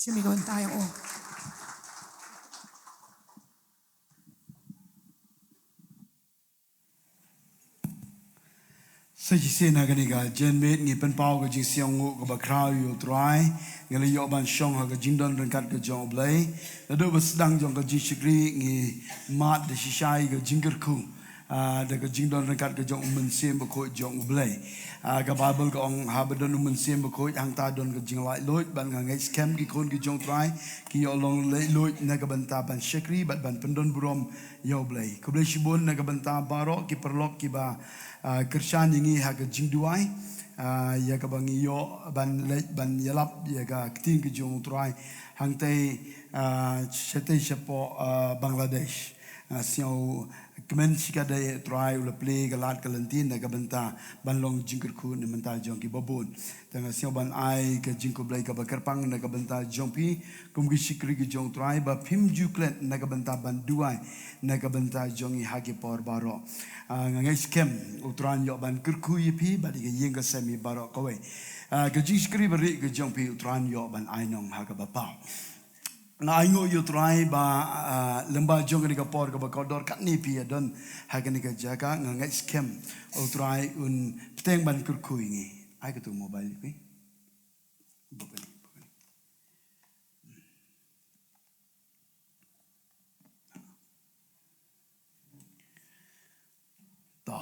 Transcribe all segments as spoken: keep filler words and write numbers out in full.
Jimmy ka bynta ïa u. Sa shisien ha kane ka janmiet ngi pynpaw ka jingsngewnguh kaba khraw ïa u Trai. Ngi la ïoh ban shong ha ka jingdon ryngkat ka jong u Blei. Naduh ba sdang jong ka jingshakri ngi mad da shisha ïa ka jingkyrkhu, ah, da ka jingdon ryngkat ka jong u Mynsiem Bakhuid jong u Blei. Ah, ka Baibl ka ong haba don u Mynsiem Bakhuid hangta don ka jinglaitluid, bad nga ngeit skhem ki khun ki jong u Trai ki ïoh long laitluid na ka bynta ban shakri bad ban pyndon burom ïa u Blei. Khublei shibun na ka bynta baroh ki paralok kiba, ah, kyrshan ïa ngi ha ka jingduwai, ah, ïa kaba ngi ïoh ban leit ban ïalap ïa ka ktien ka jong u Trai hangtei, ah, shatei shapoh, ah, Bangladesh. Nga sngewkmen shikatdei, Trai u la plie ka lad ka lynti na ka bynta ban long jingkyrkhu na ka bynta jong kiba bun. Te nga sngewbha ban ai ka jingkhublei kaba kyrpang na ka bynta jong phi kum ki shakri ki jong u Trai ba phim ju klet na ka bynta ban duwai na ka bynta jong ngi ha ki por baroh. Ah, nga ngeit skhem u Trai un ïoh ban kyrkhu ïa phi bad ïa ka ïing ka sem ïa baroh kawei. Ah, ka jingshakri barieh ka jong phi u Trai un ïoh ban ai nong ha kaba paw. Nga ainguh ïa u Trai ba, ah, lyngba jong kane ka por kaba kordor katne phi ïa don ha kane ka jaka, nga ngeit skhem u Trai un bteng ban kyrkhu ïa ngi. Ai katu mobile ïa phi. To,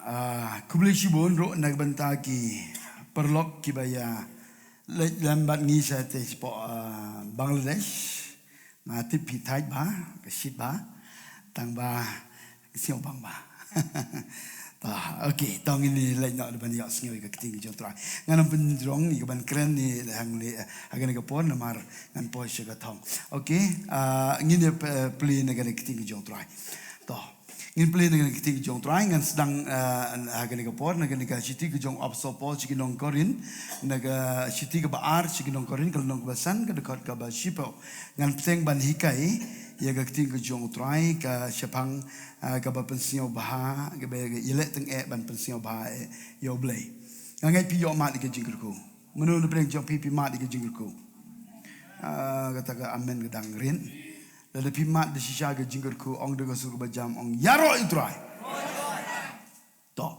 ah, khublei shibun ruh na ka bynta ki paralok kiba ïa leit lem bad ngi shatei shapoh, ah, Bangladesh. Nga tip phi thait bha, ka shit bha. Tang ba ka sngewbang bha. To, okay, to ngin ïa leit noh ban ïohsngew ïa ka ktien ka jong u Trai. Ngan ym pynjrong ïa ka ban kren ïa hangne, eh, ha kane ka por namar ngan poi sha ka thong. Okay, ah, ngin ïa p-, plie na kane ka ktien ka jong u Trai. To. Ngin plie na kane ka ktien ka jong u Trai, ngan sdang, ah, ha kane ka por na kane ka shithi ka jong u Apostol Paul sha ki nong Korinth, na ka shithi kaba ar sha ki nong Korinth, ka lynnong kaba san, ka dkhot kaba shiphew. Ngan bteng ban hikai ïa ka ktien ka jong u Trai, ka shaphang, ah, kaba pynsngewbha, kaba ïaleh tyngeh ban pynsngewbha, eh, ïa u Blei. Nga ngeit phi ïoh mad ïa ka jingkyrkhu. Mano na pdeng jong phi phi mad ïa ka jingkyrkhu? Ah, kata ka amen ka dang rit. Lada phi mad da shisha ka jingkyrkhu, ong da ka sur kaba jam, ong, "Ïaroh ïa u Trai." To.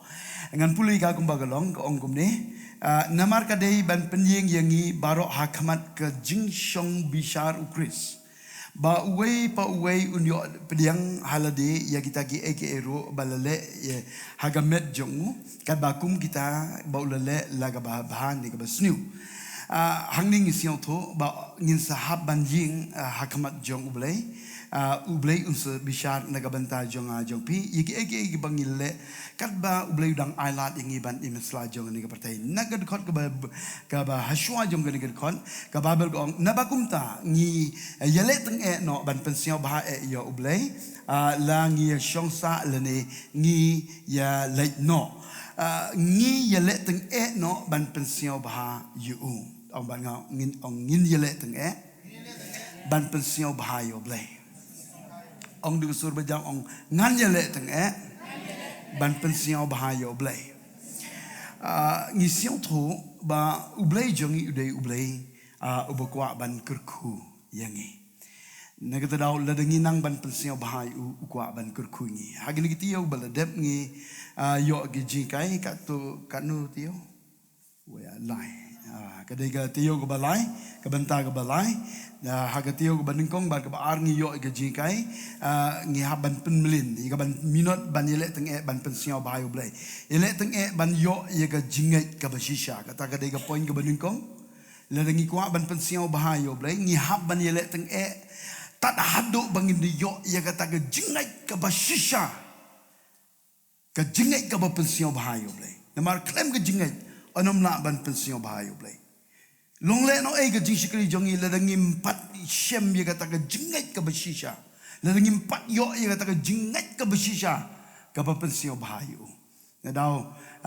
Ngan pule ïa ka kumba ka long, ka ong kumne. Ah, namar ka dei ban pynïeng ïa ngi baroh ha khmat ka jingshong bishar u Khrist. Ba uwei pa uwei un ïoh pdiang ha lade ïa kita kiei kiei ruh ba la leh, eh, ha ka met jong u, katba kum kita ba u la leh la kaba bha ne kaba sniew. Ah, hangne ngi sngewthuh ba ngin sa hap ban ïeng, ah, ha khmat jong u Blei. Ah, u Blei un sa bishar na ka bynta jong nga jong phi ïa kiei kiei kiba ngi leh, katba u Blei u dang ailad ïa ngi ban im ha sla jong kane ka pyrthei. Na ka dkhot kaba, kaba hashwa jong kane ka dkhot, ka Baibl ka ong, naba kumta ngi, eh, ïaleh tyngeh noh ban pynsngewbha eh ïa u Blei, ah, la ngi ïa shong sah lane ngi ïa leit noh. Ah, ngi ïaleh tyngeh noh ban pynsngewbha ïa u. Ong bad nga, ngin, ong, ngin ïaleh tyngeh ban pynsngewbha ïa u Blei. Ong da ka sur ba jam, ong, ngan ïaleh tyngeh ban pynsngewbha ïa u Blei. Ah, ngi sngewthuh ba u Blei jong ngi u dei u Blei, ah, uba kwah ban kyrkhu ïa ngi. Na kata daw lada ngi nang ban pynsngewbha ïa u, u kwah ban kyrkhu ïa ngi. Ha kine ki taïew ba la dep ngi, ah, ïoh ki jinghikai, katto, katno taïew? Wei, ah, lai. Ah, ka dei ka taïew kaba lai, ka bynta kaba lai. Ah, ha ka taïew kaba nyngkong bad kaba ar ngi ïoh ïa ka jinghikai, ah, ngi hap ban pynmlien ïa ka ban minot ban ïaleh tyngeh ban pynsngewbha ïa u Blei. Ïaleh tyngeh ban ïoh ïa ka jingngeit kaba shisha. Kata ka dei ka point kaba nyngkong. Lada ngi kwah ban pynsngewbha ïa u Blei, ngi hap ban ïaleh tyngeh tad haduh ba ngin da ïoh ïa kata ka jingngeit kaba shisha. Ka jingngeit kaba pynsngewbha ïa u Blei. Namar khlem ka jingngeit, ym lah ban pynsngewbha ïa u Blei. Long lehnohei ka jingshakri jong ngi lada ngim pat shem ïa kata ka jingngeit kaba shisha. Lada ngim pat ïoh ïa kata ka jingngeit kaba shisha, kaba pynsngewbha ïa u. Nadaw,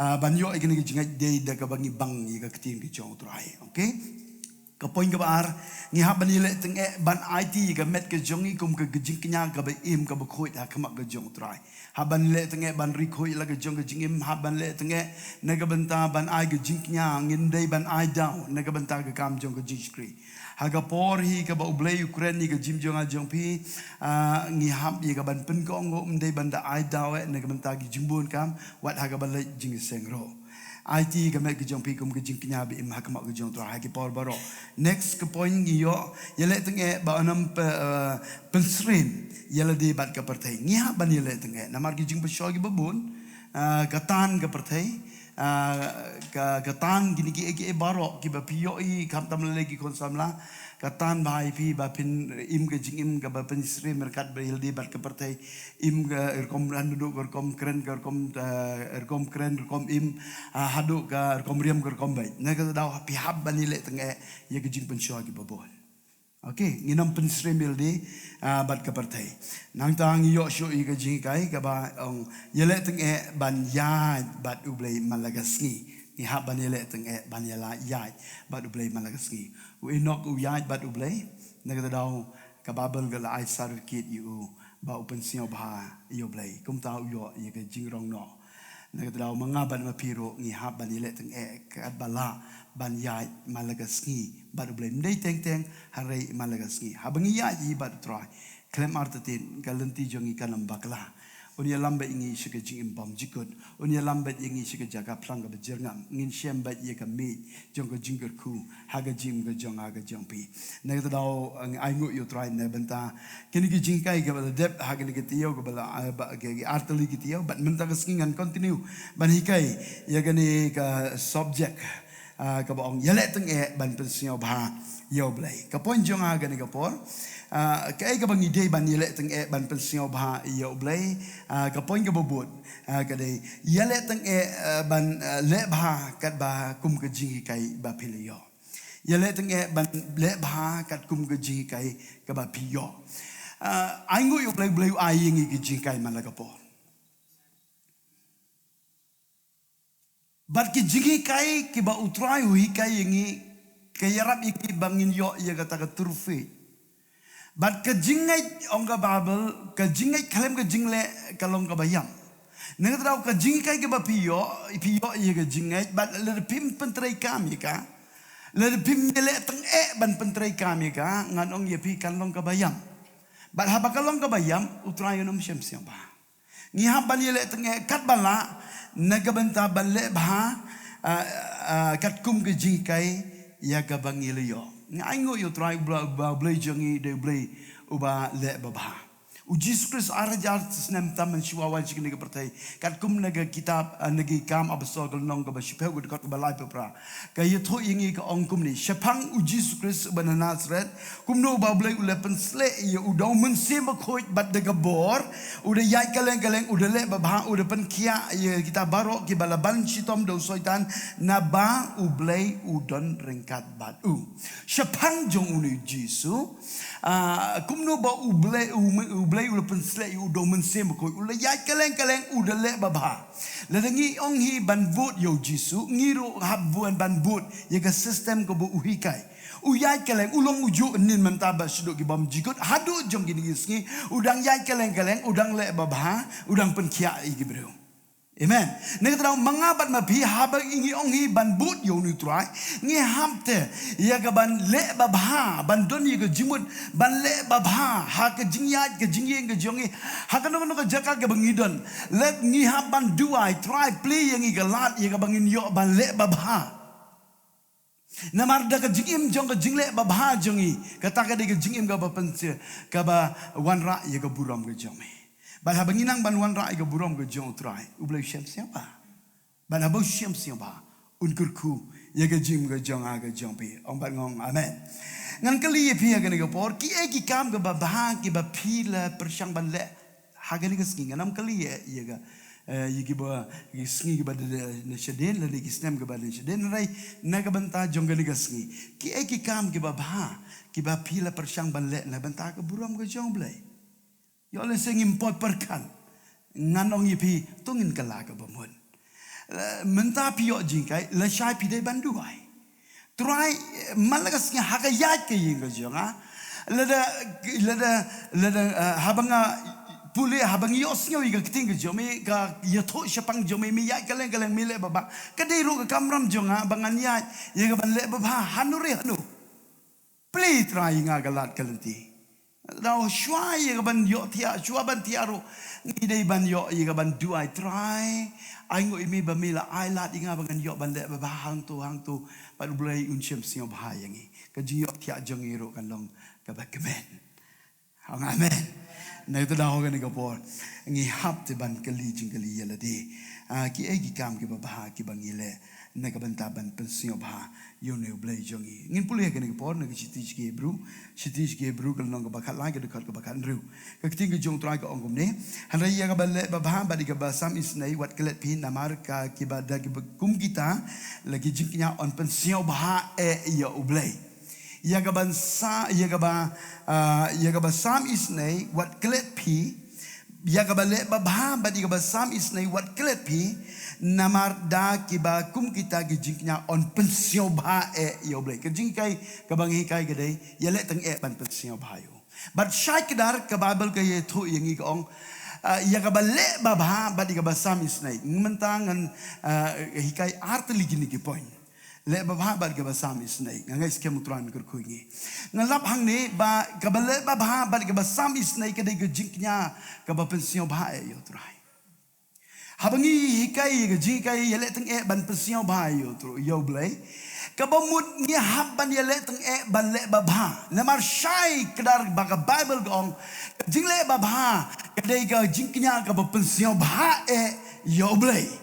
ah, ban ïoh ïa kane ka jingngeit dei da kaba ngi bang ïa ka ktien ka jong u Trai. Okay? Ka point kaba ar, ngi hap ban ïaleh tyngeh ban aiti ïa ka met ka jong ngi kum ka jingkñia kaba im kaba khuid ha khmat ka jong U Trai. Hap ban ïaleh tyngeh ban ri khuid la ka jong ka jingim, hap ban leh tyngeh na ka bynta ban ai ka jingkñia, ngim dei ban ai daw na ka bynta ka kam jong ka jingshakri. Ha ka por hi kaba U Blei u kren ïa ka jingim jong nga jong phi, ah, ngi hap ïa ka ban pynkohnguh, ym dei ban da ai daw eh na ka bynta ki jingbun kam, wat ha kaba leit jingïaseng ruh. Aiti ka met ka jong phi kum ka jingkñia ba im ha khmat ka jong U Trai ha ki por baroh. Next ka point ngi ïoh, ïaleh tyngeh ba ym pyn, eh, pynsyriem ïa lade bad ka pyrthei. Ngi hap ban ïaleh tyngeh namar ki jingpynshoi kiba bun, ah, ka tan ka pyrthei, ah, ka, ka tan kine kiei kiei baroh kiba phi ïohi, khamtam lei ki khun samla, ka tan bha ïa phi ba phin im ka jingim kaba pynsyriem ryngkat bad ïa lade bad ka pyrthei. Im ka rukom riam, haduh ka rukom kren, ka rukom, eh, rukom kren, rukom im, ah, haduh ka rukom riam, ka rukom beit. Na kata ka daw phi hap ban ïaleh tyngeh ïa ka jingpynshoi kiba bun. Okay, ngin ym pynsyriem ïa lade, ah, bad ka pyrthei. Nangta ngi ïoh shuh ïa ka jinghikai kaba ong, ïaleh tyngeh ban ïaid bad U Blei man la ka sngi. Ngi hap ban ïaleh tyngeh ban ïaleh ïaid bad U Blei man la ka sngi. U Enok u ïaid bad U Blei, na kata ka daw ka Baibl ka la ai certificate ïa u ba u pynsngewbha ïa U Blei. Kumta u ïoh ïa ka jingrong noh. Na kata ka daw ma nga bad ma phi ruh ngi hap ban ïaleh tyngeh katba lah ban ïaid man la ka sngi bad U Blei. Ym dei teng teng, hynrei man la ka sngi. Haba ngi ïaid hi bad U Trai, khlem artatien ka lynti jong ngi kan ym bakla. Un ïalam beit ïa ngi sha ka jingim bymjukut. Un ïalam beit ïa ngi sha ka jaka phlang kaba jyrngam. Ngin shem beit ïa ka miej jong ka jingkyrkhu ha ka jingim ka jong nga ka jong phi. Na kata ka daw, eh, ainguh ïa U Trai na bynta kine ki jinghikai kaba la dep ha kine ki taïew kaba la, eh, ba, ki, ki artylli ki taïew, bad mynta ka sngi ngan continue ban hikai ïa kane ka subject, ah, kaba ong ïaleh tyngeh ban pynsngewbha ïa U Blei. Ka point jong nga ha kane ka por, ah, kaei kaba ngi dei ban ïaleh tyngeh ban pynsngewbha ïa U Blei, ah, ka point kaba bud, ah, ka dei ïaleh tyngeh, ah, ban, ah, leh bha katba kum ka jinghikai ba phi la ïoh. Ïaleh tyngeh ban leh bha katkum ka jinghikai kaba phi ïoh. Ah, ainguh ïa U Blei, U Blei u ai ïa ngi ki jinghikai man la ka por. Bad ki jinghikai kiba U Trai u hikai ïa ngi, ka ïarap ïa ngi ba ngin ïoh ïa kata ka trophy. Bad ka jingngeit, ong ka Baibl, ka jingngeit khlem ka jingleh ka long kaba ïam. Na kata ka daw ka jinghikai kaba phi ïoh, phi ïoh ïa ka jingngeit, bad lada phim pyntreikam ïa ka, lada phim ïaleh tyngeh ban pyntreikam ïa ka, ngan ong ïa phi kan long kaba ïam. Bad haba ka long kaba ïam, U Trai un ym shem sngewbha. Ngi hap ban ïaleh tyngeh katba lah na ka bynta ban leh bha, ah, ah, katkum ka jinghikai ïa kaba ngi la ïoh. Nga ainguh ïa U Trai uba, uba U Blei jong ngi u dei U Blei uba leh babha. U Jisu Khrist ar hajar snem tam mynshuwa wan sha kane ka pyrthei. Katkum na ka kitab, ah, na ki Kam Apostol ka lynnong kaba shiphew ka dkhot kaba laiphew phra, ka ïathuh ïa ngi ka ong kumne: Shaphang u Jisu Khrist uba na Nasareth, kumno uba U Blei u la pynsleh ïa u da u Mynsiem Bakhuid bad da ka bor, u da ïaid kylleng kylleng, u da leh babha, u da pynkhiah ïa kita baroh kiba la ban shitom da u Soitan, naba U Blei u don ryngkat bad u. Shaphang jong une u Jisu, ah, kumno ba U Blei, U, U Blei u la pynsleh ïa u da u Mynsiem Bakhuid, u la ïaid kylleng kylleng, u da leh babha. Lada ngi ong hi ban bud ïa u Jisu, ngi ruh hap bun ban bud ïa ka system kaba u hikai. U ïaid kylleng, u long ujuh ynnin mynta bad shaduh ki bymjukut, haduh jong kine ki sngi u dang ïaid kylleng kylleng, u dang leh babha, u dang pynkhiah ïa ki briew. Amen. Na kata ka daw ma nga bad ma phi, haba ngi ong hi ban bud ïa une u Trai, ngi hap te ïa ka ban leh babha, ban don ïa ka jingmut ban leh babha ha ka jingïaid ka jingïeng ka jong ngi, ha kano kano ka jaka kaba ngi don. Leh ngi hap ban duwai, Trai plie ïa ngi ka lad ïa kaba ngin ïoh ban leh babha. Namar da ka jingim jong ka jingleh babha jong ngi, kata ka dei ka jingim kaba pynshai, kaba wanrah ïa ka burom ka jong ngi. Bad haba ngi nang ban wanrah ïa ka burom ka jong U Trai, U Blei u shem sngewbha. Bad haba u shem sngewbha, un kyrkhu ïa ka jingim ka jong nga ka jong phi. Ong bad nga ong amen. Ngan kylli ïa phi ha kane ka por, kiei ki kam kaba bha kiba phi la pyrshang ban leh ha kane ka sngi? Ngan ym kylli ïa, ïa ka, eh, ïa kiba, ïa ki sngi kiba dei, dei na shadien, lane ki snem kiba dei na shadien, hynrei na ka bynta jong kane ka sngi, kiei ki kam kiba bha kiba phi la pyrshang ban leh na ka bynta ka burom ka jong U Blei? Ïoh lehse ngim poi pyrkhat, ngan ong ïa phi, to ngin kylla kaba mut. Eh, mynta phi ïoh jinghikai, lashai phi dei ban duwai. Trai, man la ka sngi ha ka ïaid ka ïing ka jong nga. Lada, lada, lada, eh, haba nga pule, haba nga ïohsngew ïa ka ktien ka jong me, ka ïathuh shaphang jong me, me ïaid kylleng kylleng, me leh babha. Ka dei ruh ka kamram jong nga ba ngan ïaid ïa ka ban leh babha hano re hano. Plie Trai ïa nga ka lad ka lynti. Dau shuwa ïa ka ban ïoh thiah, shuwa ban thiah ruh ngi dei ban ïoh ïa ka ban duwai, Trai, ai nguh ïa me ba me la ai lad ïa nga ba ngan ïoh ban leh babha hangto hangto. Bad U Blei un shem sngewbha ïa ngi. Ka jingïoh thiah jong ngi ruh kan long kaba kmen. Ong amen. Na kata daw kane ka por ngi hap te ban kylli jingkylli ïa lade. Ah, kiei ki kam kiba bha kiba ngi leh na ka bynta ban pynsngewbha ïa une U Blei jong ngi. Ngin pule ha kane ka por na ka shithi sha ki Hebru, shithi sha ki Hebru ka lynnong kaba khatlai, ka dkhot kaba khathynriew. Ka ktien ka jong U Trai ka ong kumne: Hynrei ïa kaba leh babha bad ïa kaba sam isynei, wat klet phi, namar ka kiba da kiba kum kita la ki jingkñia yn pynsngewbha eh ïa U Blei. Ïa kaba sa, ïa kaba, ah, ïa kaba sam isynei, wat klet phi. Ïa kaba leh babha bad ïa kaba sam isynei, wat klet phi. Namar da kiba kum kita ki jingkñia yn pynsngewbha eh ïa U Blei. Ka jinghikai kaba ngi hikai ka dei, ïaleh tyngeh ban pynsngewbha ïa U. Bad shai kdar ka Baibl ka ïathuh ïa ngi ka ong, ah, ïa kaba leh babha bad ïa kaba sam isynei. Mynta ngan, ah, hikai artylli kine ki point. Leh babha bad kaba sam isynei. Nga ngeit skhem U Trai un kyrkhu ïa ngi. Nga lap hangne ba kaba leh babha bad kaba sam isynei ka dei ka jingkñia kaba pynsngewbha eh ïa U Trai. Haba ngi hikai ka jinghikai ïaleh tyngeh ban pynsngewbha ïa U Trai, ïa U Blei, kaba mut ngi hap ban ïaleh tyngeh ban leh babha. Namar shai kdar ba ka Baibl ka ong, ka jingleh babha ka dei ka jingkñia kaba pynsngewbha eh ïa U Blei.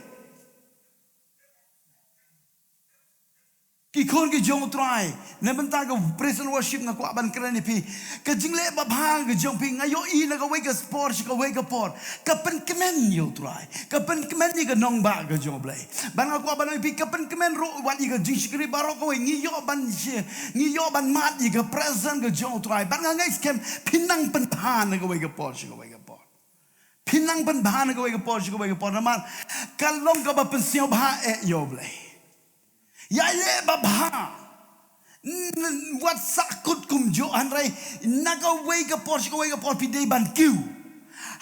Ki khun ki jong U Trai, na bynta ka praise and worship nga kwah ban kren ïa phi. Ka jingleh babha ka jong phi, nga ïohi na kawei ka por sha kawei ka por, ka pynkmen ïa U Trai, ka pynkmen ïa ka nongbah ka jong U Blei. Bad nga kwah ban ong ïa phi, ka pynkmen ruh wat ïa ka jingshakri baroh kawei. Ngi ïoh ban shi-, ngi ïoh ban mad ïa ka presence ka jong U Trai. Bad nga ngeit skhem phin nang pynbha na kawei ka por sha kawei ka por. Phin nang pynbha na kawei ka por sha kawei ka por, namar ka long kaba pynsngewbha eh ïa U Blei. Ïaleh babha. N-, wat sahkut kumjuh, hynrei na kawei ka por sha kawei ka por phi dei ban kiew.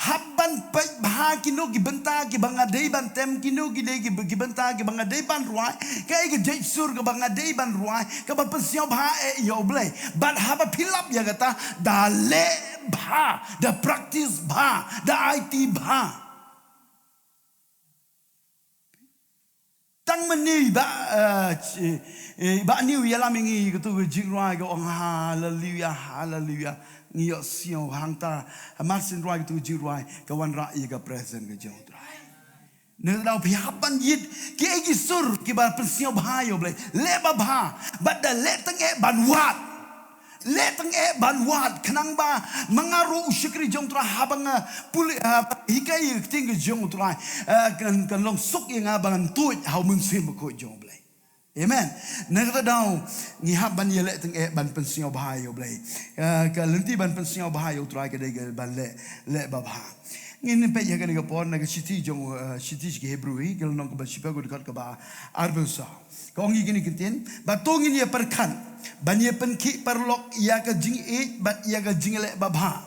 Hap ban peit bha kino ki bynta kiba nga dei ban tem, kino ki dei ki, ki bynta kiba nga dei ban rwai, kaei ka jait sur kaba nga dei ban rwai kaba pynsngewbha eh ïa U Blei. Bad haba phi lap ïa kata, da leh bha, da practice bha, da aiti bha. Tang mynne ba, eh, chi-, eh, ba New ïalam ïa ngi katu ka jingrwai ka ong, "Haleluya, haleluya." Ngi ïohsngew hangta, mar syn rwai katu ka jingrwai ka wanrah ïa ka presence ka jong U Trai. Nangta phi hap ban ïit kiei ki sur kiba pynsngewbha ïa U Blei. Leh babha, bad da leh tyngeh ban wad. Leh tyngeh ban wad, khnang ba ma nga ruh u shakri jong U Trai, haba nga pule, haba hikai ïa ka ktien ka jong U Trai, eh, kan, kan long suk ïa nga ba ngan tuid ha U Mynsiem Bakhuid jong U Blei. Amen. Na kata daw ngi hap ban ïaleh tyngeh ban pynsngewbha ïa U Blei. Eh, ka lynti ban pynsngewbha ïa U Trai ka dei ka ban leh, leh babha. Ngin peit ïa kane ka por na ka shithi jong, eh, shithi sha ki Hebru, ka lynnong kaba shiphew, ka dkhot kaba arphew saw. Ka ong ïa kine ki ktien, ba to ngin ïa pyrkhat ban ïa pynkhih paralok ïa ka jingïeit bad ïa ka jingleh babha.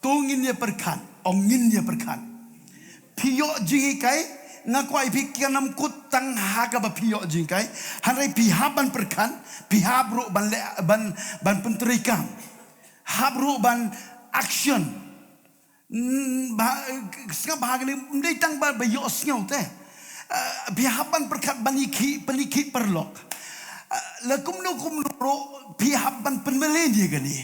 To ngin ïa pyrkhat, ong ngin ïa pyrkhat. Phi ïoh jinghikai, nga kwah ïa phi, kan ym kut tang ha kaba phi ïoh jinghikai, hynrei phi hap ban pyrkhat, phi hap ruh ban leh, ban, ban pyntreikam. Hap ruh ban action. Mm, ba, sngap bha kane, ym dei tang ba, ba ïohsngew te. Ah, phi hap ban pyrkhat ban ïakhih, pynïakhih paralok. Ah, la kumno kumno ruh, phi hap ban pynmlien ïa kane.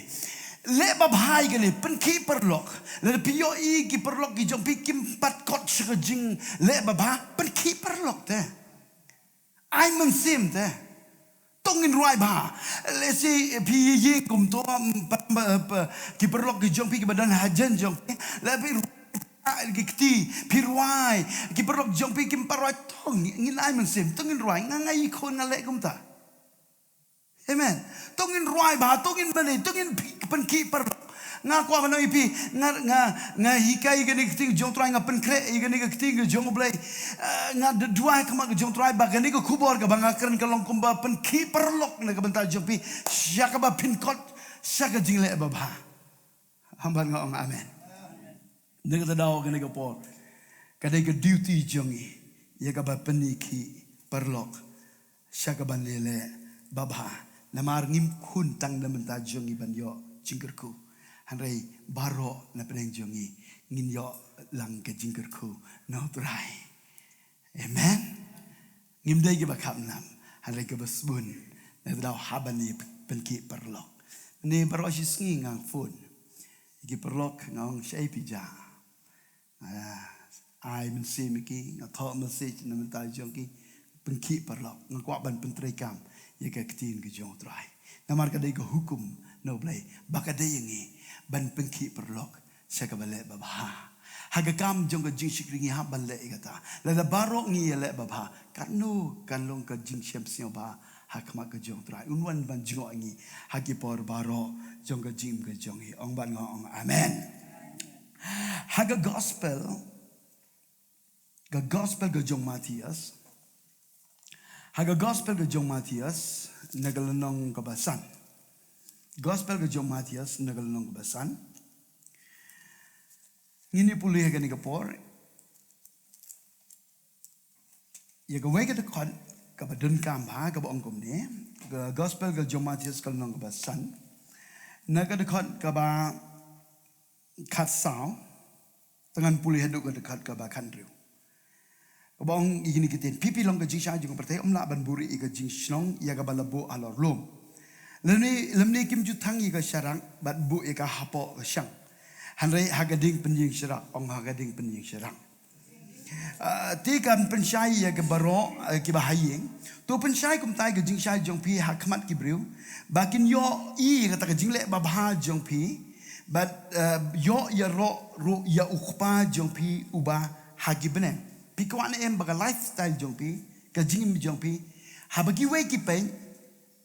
Leh babha ïa kane, pynkhih paralok. Lada phi ïohi ki paralok ki jong phi kim pat kot sha ka jingleh babha, pynkhih paralok te. Ai mynsiem te. To ngin rwai bha. Lehse phi ïeng kumto, mm, pa, pa, pa, ki paralok ki jong phi kiba don hajan jong phi. La phi rwai ki kti, phi rwai. Ki paralok jong phi kim pat rwai, to ngin, ngin ai mynsiem, to ngin rwai, nga nga i khun nga leh kumta. Amen. To ngin rwai bha, to ngin mane, to ngin phi-, pynkhih paralok. Nga kwah ban ong ïa phi, nga, nga, nga hikai ïa kane ka ktien ka jong U Trai, nga pynkhreh ïa kane ka ktien ka jong U Blei. Eh, nga da duwai ha khmat ka jong U Trai ba kane ka khubor kaba nga kren ka long kumba pynkhih paralok na ka bynta jong phi, sha kaba pynkut sha ka jingleh babha. Haba nga ong amen. Na kata ka daw kane ka por, ka dei ka duty jong ngi ïa kaba pynkhih paralok sha kaban leh babha. Namar ngim khun tang na bynta jong ngi ban ïoh jingkyrkhu, hynrei baroh na pdeng jong ngi ngin ïoh lang ka jingkyrkhu na U Trai. Amen. Ngim dei kiba kham nam, hynrei kiba sbun. Na kata ka daw haba ngi pynkhih paralok, ngi baroh shi sngi nga phone ïa ki paralok, nga ong shaei phi jia. Ah, ai mynsiem ïa ki, nga thoh message na bynta jong ki, pynkhih paralok, nga kwah ban pyntreikam ïa ka ktien ka jong U Trai. Namar ka dei ka hukum na U Blei ba ka dei ïa ngi ban pynkhih paralok sha kaba leh babha. Ha ka kam jong ka jingshakri ngi hap ban leh ïa kata. Lada baroh ngi ïaleh babha, katno kan long ka jingshem sngewbha ha khmat ka jong U Trai. Un wan ban jngoh ïa ngi ha ki por baroh jong ka jingim ka jong ngi. Ong bad nga ong amen. Ha ka gospel, ka gospel ka jong Matthias. Ha ka gospel ka jong Matthias, na ka lynnong kaba san. Gospel ka jong Matthias, na ka lynnong kaba san. Ngin ïa pule ha kane ka por ïa kawei ka dkhot kaba donkam bha, kaba ong kumne. Ka gospel ka jong Matthias ka lynnong kaba san, na ka dkhot kaba khatsaw, te ngan pule haduh ka dkhot kaba khathynriew. Kaba ong ïa kine ki ktien: Phi phi long ka jingshai jong ka pyrthei, ym lah ban buhrieh ïa ka jingshnong ïa kaba la buh halor lum. Lymne, lymne kim ju thang ïa ka sharak bad buh ïa ka hapoh ka shang, hynrei ha ka dieng pynïeng sharak. Ong ha ka dieng pynïeng sharak. Ah, te kan pynshai ïa ki baroh, ah, kiba ha ïing. To pynshai kumta ïa ka jingshai jong phi ha khmat ki briew, ba kin ïohi ïa kata ka jingleh babha jong phi, bad, ah, ïoh ïaroh ruh ïa U Kpa jong phi uba ha ki bneng. Phi kwah ne em ba ka lifestyle jong phi, ka jingim jong phi, haba kiwei ki peit,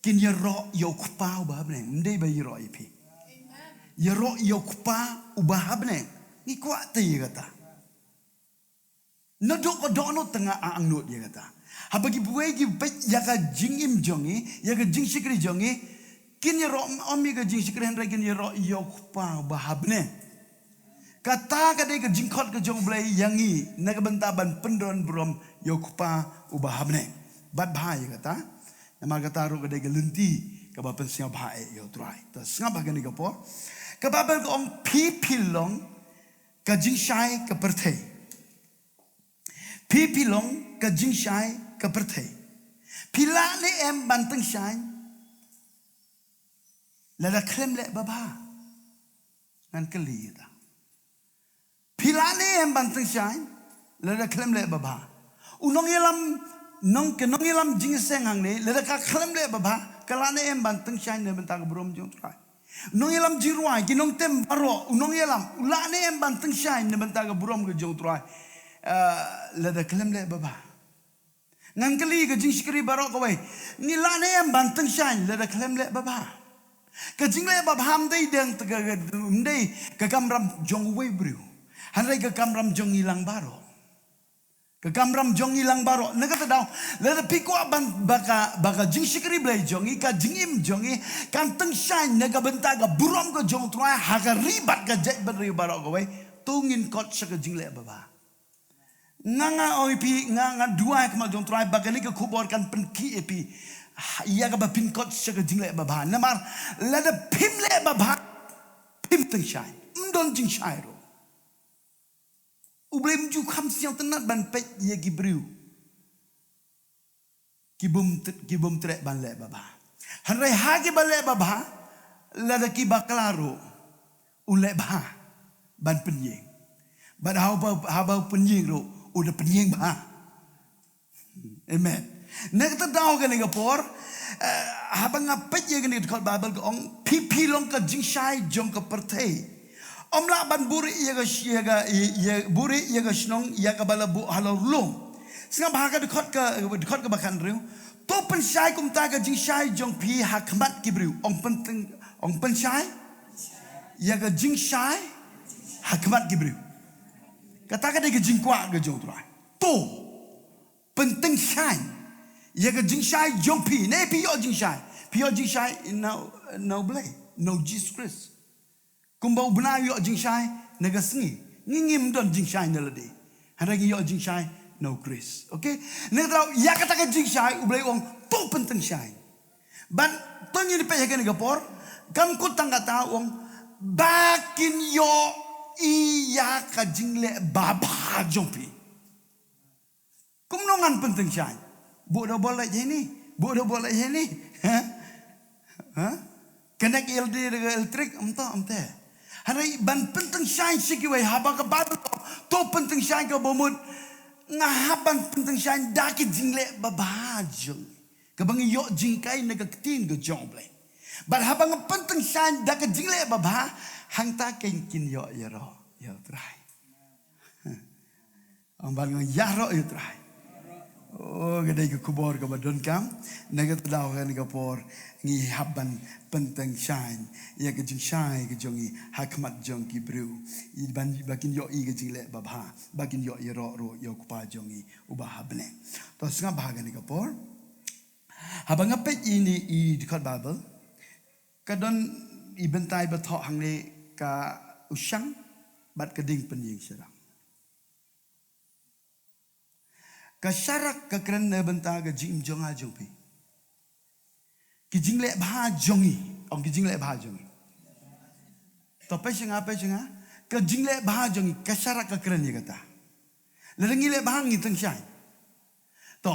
kin ïaroh ïa U Kpa uba ha bneng? Ym dei ba ïaroh ïa phi. Ïaroh ïa U Kpa uba ha bneng. Ngi kwah te ïa kata. Naduh ka dohnud tang nga angnud ïa kata. Haba kiwei ki peit ïa ka jingim jong ngi, ïa ka jingshakri jong ngi, kin ïaroh ym ïa ka jingshakri, hynrei kin ïaroh ïa U Kpa uba ha bneng. Kata ka dei ka jingkhot ka jong U Blei ïa ngi na ka bynta ban pyndonkam burom ïa U Kpa uba ha bneng. Bad bha ïa kata. Namar kata ruh ka dei ka lynti kaba pynsngewbha eh ïa U Trai. Te sngap ha kane ka por. Ka Baibl ka ong, phi phi long ka jingshai ka pyrthei. Phi phi long ka jingshai ka pyrthei. Phi lah ne em ban tyngshaiñ lada khlem leh babha? Ngan kylli ïa ta. Phi lah ne em ban tyngshaiñ lada khlem leh babha? U nongïalam, nong, ka nongïalam jingïaseng hangne, lada ka khlem leh babha, ka lah ne em ban tyngshaiñ na bynta ka burom jong U Trai? Nongïalam jingrwai, ki nongtem baroh, u nongïalam, u lah ne em ban tyngshaiñ na bynta ka burom ka jong U Trai, ah, lada khlem leh babha? Ngan kylli ka jingshakri baroh kawei, ngi lah ne em ban tyngshaiñ lada khlem leh babha? Ka jingleh babha ym dei dang te ka, ka, ym dei ka kamram jong uwei u briew, hynrei ka kamram jong ngi lang baroh. Ka kamram jong ngi lang baroh. Na kata daw, lada phi kwah ban, ba ka, ba ka jingshakri Blei jong ngi, ka jingim jong ngi, kan tyngshaiñ na ka bynta ka burom ka jong U Trai ha ka ri bad ka jaitbynriew baroh kawei, to ngin kot sha ka jingleh babha. Nga, nga ong ïa phi, nga, nga duwai ha khmat jong U Trai ba kane ka khubor kan pynkhih ïa phi, ha, ïa kaba phin kot sha ka jingleh babha. Namar lada phim leh babha, phim tyngshaiñ. Ym don jingshai ruh. U Blei um ju kham sngewtynnat ban peit ïa ki briew ki bym t-, ki bym treh ban leh babha. Hynrei ha kiba leh babha, lada ki bakla ruh, un leh bha ban pynïeng. Bad haba, haba pynïeng ruh, un da pynïeng bha. Amen. Na kata daw kane ka por, eh, haba nga peit ïa kane ka dkhot Baibl ka ong, phi phi long ka jingshai jong ka pyrthei. Ym lah ban buhrieh ïa ka sh-, ïa ka, ïa, buhrieh ïa ka shnong ïa kaba la buh halor lum. Sngap ha ka dkhot ka, dkhot kaba khathynriew. To pynshai kumta ka jingshai jong phi ha khmat ki briew. Ong pyntyng, ong pynshai ïa ka jingshai ha khmat ki briew. Kata ka dei ka jingkwah ka jong U Trai. To pyntyngshaiñ ïa ka jingshai jong phi. Ne phi ïoh jingshai, phi ïoh jingshai na, na U Blei, na U Jisu Khrist. Kumba u bnai u ïoh jingshai na ka sngi, ngi ngim don jingshai na lade. Hynrei ngi ïoh jingshai na U Khrist. Okay? Nangta ïa kata ka jingshai U Blei u ong to pyntyngshaiñ. Ban to ngin peit ha kane ka por, kam kut tang kata, u ong ba kin ïohi ïa ka jingleh babha jong phi. Kumno ngan pyntyngshaiñ? Buh da bol leh jeni, buh da bol leh jeni. Ha? Ha? Connect ïa lade da ka elektrik, ym to, ym te. Hynrei ban pyntyngshaiñ sha kiwei, haba ka Baibl to pyntyngshaiñ ka bamut, nga hap ban pyntyngshaiñ da ki jingleh babha jong, kaba ngi ïoh jinghikai na ka ktien ka jong U Blei. Bad haba nga pyntyngshaiñ da ka jingleh babha, hangta kein kin ïoh ïaroh ïa U Trai. Ong ban nga ïaroh ïa U Trai. Oh, ka dei ka khubor kaba donkam. Na kata daw ha kane ka por ngi hap ban pyntyngshaiñ ïa ka jingshai ka jong ngi ha khmat jong ki briew. Ïa ban ba kin ïohi ka jingleh babha, ba kin ïoh ïaroh ruh ïa U Kpa jong ngi uba ha bneng. To sngap bha ha kane ka por. Haba nga peit ïa ine i dkhot Baibl, ka don i bynta iba thoh hangne, ka u shang bad ka dieng pynïeng sharak. Ka sharak ka kren na bynta ka jingim jong nga jong phi. Ki jingleh bha jong ngi, ong ki jingleh bha jong ngi. To peit sha nga, peit sha nga. Ka jingleh bha jong ngi, ka sharak ka kren ïa kata. Lada ngi leh bha ngi tyngshaiñ. To,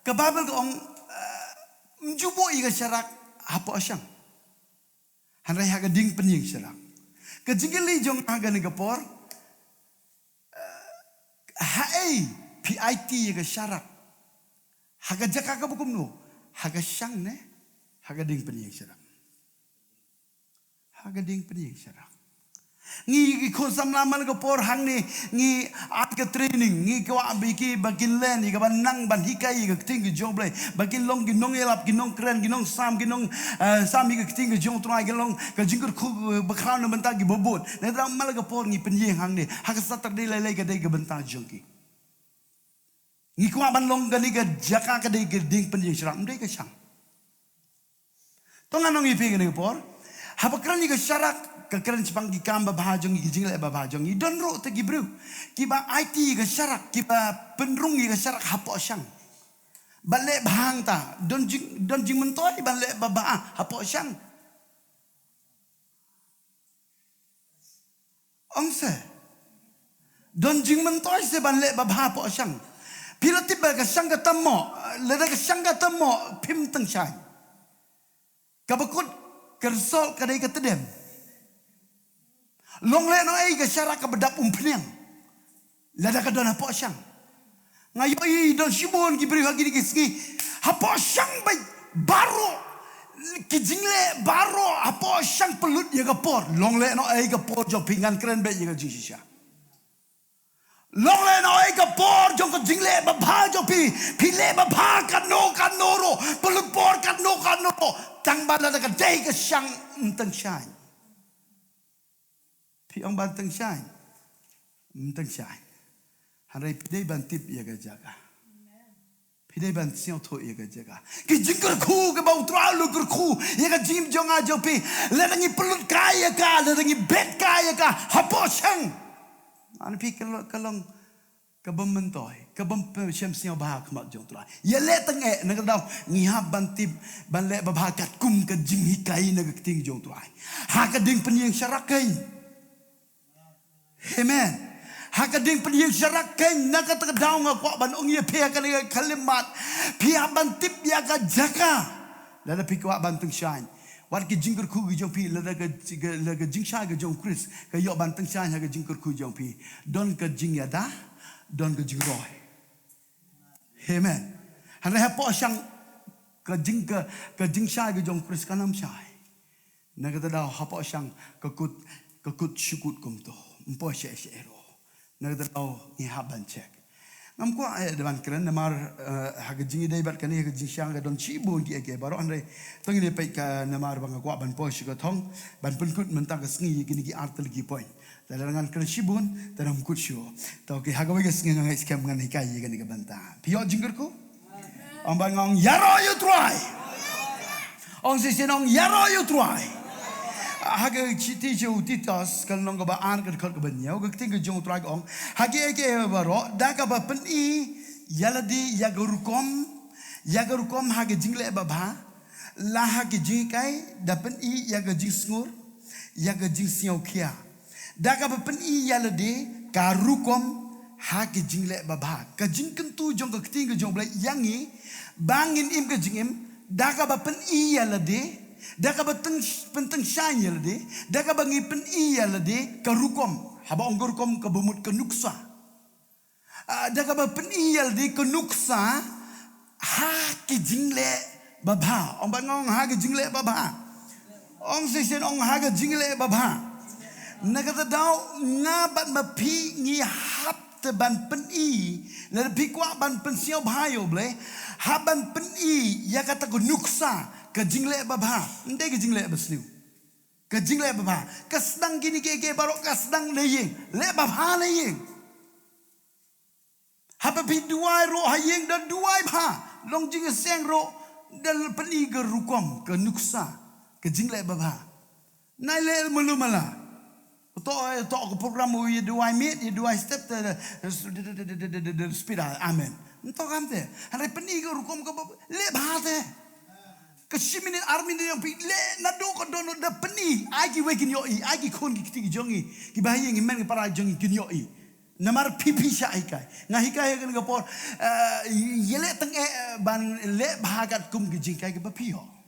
ka Baibl ka ong, eh, ym ju buh ïa ka sharak hapoh shang. Hynrei ha ka dieng pynïeng sharak. Ka jingkylli jong nga ha kane ka por, eh, haei phi aiti ïa ka sharak? Ha ka jaka kaba kumno? Ha ka shang ne ha ka dieng pynïeng sharak? Ha ka dieng pynïeng sharak. Ngi ki khun samla man la ka por hangne, ngi ai ka training, ngi kwah ba ki, ba kin len ïa kaba nang ban hikai ïa ka ktien ka jong U Blei, ba kin long ki nongïalap, ki nongkren, ki nongsam, ki nong, eh, sam ïa ka ktien ka jong U Trai, kin long ka jingkyrkhu bakhraw na bynta ki babun. Nangta man la ka por ngi pynïeng hangne, ha ka Saturday lei lei ka dei ka bynta jong ki. Ngi kwah ban long kane ka jaka ka dei ka dieng pynïeng sharak, ym dei ka shang. To ngan ong ïa phi kane ka por, haba kren ïa ka sharak, ka kren shaphang ki kam babha jong ngi, ki jingleh babha jong ngi. Don ruh te ki briew kiba aiti ïa ka sharak, kiba pynrung ïa ka sharak hapoh shang. Ban leh bha hangta, don jing, don jingmyntoi ban leh babha hapoh shang. Ong se. Don jingmyntoi se ban leh babha hapoh shang. Phi la tip ba ka shang ka tam mo, lada ka shang ka tam mo, phim tyngshaiñ. Kaba kut ka result ka dei ka tdem. Long lehnohei ka sharak kaba dap umphniang lada ka don hapoh shang. Nga ïohi don shibun ki briew ha kine ki sngi, hapoh shang beit baroh, ki jingleh baroh hapoh shang pynlut ïa ka por. Long lehnohei ka por jong phi, ngan kren beit ïa ka jingshisha. Long lehnohei ka por jong ka jingleh babha jong phi. Phi leh babha katno katno ruh, pynlut por katno katno ruh, tang ba lada ka dei ka shang ym tyngshaiñ. Phi ong ban tyngshaiñ, ym tyngshaiñ. Hynrei phi dei ban tip ïa ka jaka. Phi dei ban sngewthuh ïa ka jaka. Ki jingkyrkhu kiba U Trai u la kyrkhu ïa ka jingim jong nga jong phi, lada ngi pynlut kai ïa ka, lada ngi bet kai ïa ka hapoh shang, man phi ka long, ka long kaba myntoi, kaba ym shem sngewbha ha khmat jong U Trai. Ïaleh tang eh, na ka daw ngi hap ban tip, ban leh babha katkum ka jinghikai na ka ktien jong U Trai. Ha ka dieng pynïeng sharak kein. Amen. Ha ka dieng pynïeng sharak kein, na kata ka daw nga kwah ban ong ïa phi ha kane ka khyllipmat, phi hap ban tip ïa ka jaka lada phi kwah ban tyngshaiñ. Wat ki jingkyrkhu ki jong phi, lada ka, ka, lada ka jingshai ka jong U Khrist ka ïoh ban tyngshaiñ ha ka jingkyrkhu jong phi, don ka jingïada, don ka jingroi. Amen. Hynrei hapoh shang ka jing, ka, ka jingshai ka jong U Khrist kan ym shai. Na kata daw hapoh shang ka kut, ka kut shu kut kumto. Ym poi seh seh ruh. Na kata daw ngi hap ban check. Ngam kwah, eh, da ban kren namar, eh, ha ka jingïadei bad kane, ha ka jingshang ka don shibun kiei kiei baroh, hynrei to ngin ïa peit ka namar ba nga kwah ban poi sha ka thong ban pynkut mynta ka sngi ïa kine ki ar tylli ki point. Te lada ngan kren shibun te ngam kut shuh. Te okay, ha kawei ka sngi nga ngeit skhem ngan hikai ïa kane ka bynta. Phi ïoh jingkyrkhu? Ong bad nga, ong ïaroh ïa u Trai. Ong shisien, ong ïaroh ïa u Trai. Ha ka shithi sha u Titus ka lynnong kaba ar ka dkhot kaba hynñiew, ka ktien ka jong u Trai ka ong, ha kiei kiei baroh da kaba pyni ïa lade ïa ka rukom, ïa ka rukom ha ka jingleh babha, la ha ka jinghikai, da pyni ïa ka jingsngur, ïa ka jingsngewkhia. Da kaba pyni ïa lade ka rukom ha ka jingleh babha. Ka jingkyntu jong ka ktien ka jong U Blei ïa ngi ba ngin im ka jingim da kaba pyni ïa lade, da kaba teng, pyntyngshaiñ ïa lade, da kaba ngi pyni ïa lade ka rukom. Haba ong ka rukom kaba mut ka nuksa. Ah, da kaba pyni ïa lade ka nuksa ha ki jingleh babha. Ong bad nga, ong ha ki jingleh babha. Ong shisien, ong ha ki jingleh babha. Na kata daw nga bad ma phi ngi hap te ban pyni, lada phi kwah ban pynsngewbha ïa U Blei, hap ban pyni ïa kata ka nuksa ka jingleh babha. Ym dei ka jingleh basniew. Ka jingleh babha ka sdang, kine kiei kiei baroh ka sdang na ïing, leh babha na ïing. Haba phi duwai ruh ha ïing, da duwai bha. Long jingïaseng ruh, da pyni ka rukom, ka nuksa ka jingleh babha. Nai leh malu mala. To, to ka program u ïa duwai miet, ïa duwai step te, te, te, speed, amen. Nto kam te. Hynrei pyni ka rukom kaba leh bha te. Ka shi minit, ar minit jong phi leh naduh ka don, da pyni. Ai kiwei kin ïohi, ai ki khun ki kti ki jong ngi, kiba ha ïing, ki hynmen ki para jong ngi kin ïohi. Namar phi, phi shah hikai. Nga hikai ha kane ka por, eh, ïaleh tang eh, eh, ban leh bha katkum ki jinghikai kiba phi ïoh.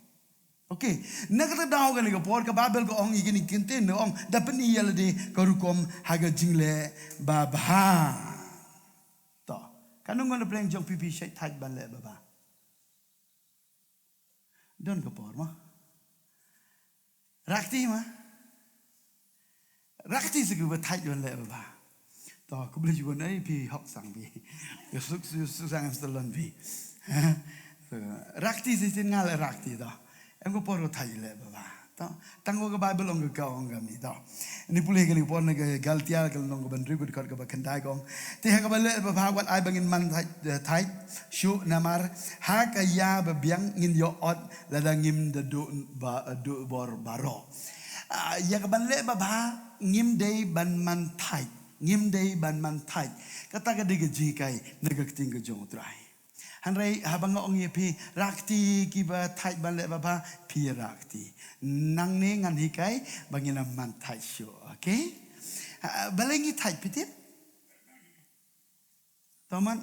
Okay. Na kata daw kane ka por ka Baibl ka ong ïa kine ki kyntien, ka ong da pyni ïa lade ka rukom ha ka jingleh babha. To. Katno ngut na pdeng jong phi phi shait thait ban leh babha? Don ka por mo. Rakti ma. Rakti sa kiba thait ban leh babha. To, khublei shibun, ei phi hok sang phi. Ïa suk, ïa suk sang em stalon phi. Rakti shisien nga leh rakti to. Em ka por ka thait leh babha. To, tang wa ka Baibl ong ka, ka ong kane to. Ngin pule kane ka por na ka Galatia ka lynnong kaba hynriew ka dkhot kaba khyndai ka ong. Te ha kaba leh babha wat ai ba ngin man thait, eh, thait shuh namar ha ka ïa babiang ngin ïoh ot lada ngim da duh ba, duh bor baroh. Ah, ïa kaban leh babha ngim dei ban man thait. Ngim dei ban man thait. Kata ka dei ka jinghikai na ka ktien ka jong U Trai. Hynrei haba nga ong ïa phi, rakti kiba thait ban leh babha, phi rakti. Nangne ngan hikai ba ngin ym man thait shuh, okay? Ah, balei ngi thait phi tip? To man.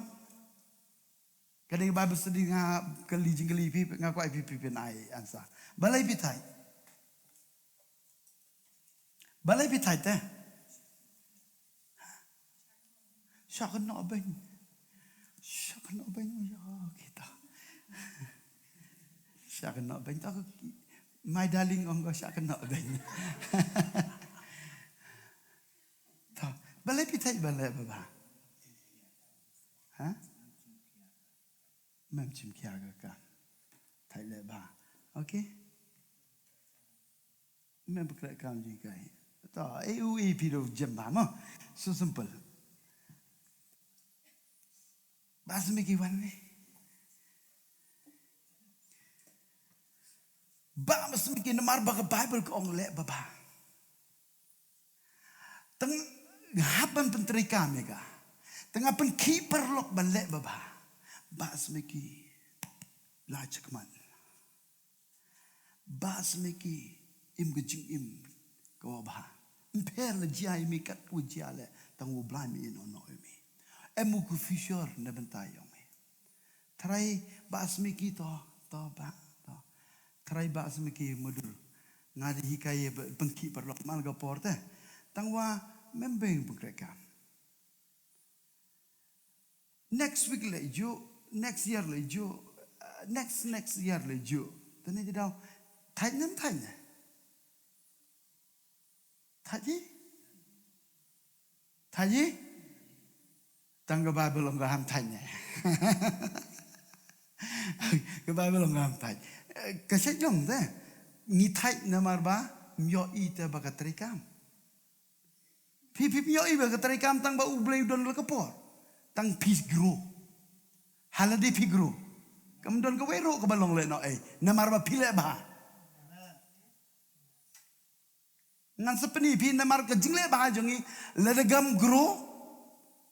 Ka dei ba ba sdang nga kylli jingkylli phi, nga kwah phi, phi phin ai answer. Balei phi thait? Balei phi thait te? Shah kynnoh beiñ. Shah kynnoh beiñ, oh ya kita. Shah kynnoh beiñ, to, my darling, ong ko shah kynnoh beiñ. To, balei phi thait ban leh babha? Ha? Mem shim khia ka kam. Thait leh babha. Okay? Mem pynkreh kam jinghikai. To, ei u ei phi ruh jem bha mo. So simple. Bah Smiki wan ne. Bah Smiki namar ba ka Baibl ka ong leh babha. Tang hap ban pyntreikam ïa ka. Tang hap pynkhih paralok ban leh babha. Bah Smiki. La checkmate. Bah Smiki im ka jingim kaba bha. Ym pher la jia ïa me kat u jia leh, tang u Blei me ïehnoh noh ïa me. Em u ka future na bynta ïong me. Trai Bah Smiki to, to Bah, to. Trai Bah Smiki mudur. Nga dei hikai ïa ba, pynkhih paralok man ka por te. Tang wa mem beiñ pynkreh kam. Next week leh ju, next year leh ju, uh, next, next year leh ju. Tani ti daw, thait nem thait ne? Thait ji? Thait ji? Tang ka Baibl ong ka ham thait ne. Ka Baibl ong ka ham thait. Eh, ka shet jong te. Ngi thait namar ba ym ïohi te ba ka treikam. Phi, phi ym ïohi ba ka treikam tang ba U Blei u don la ka por. Tang phi grow. Ha lade phi grow. Kam don kawei ruh kaba long lehnohei. Namar ba phi leh bha. Ngan sa pyni phi namar ka jingleh bha jong ngi, lada ngam grow,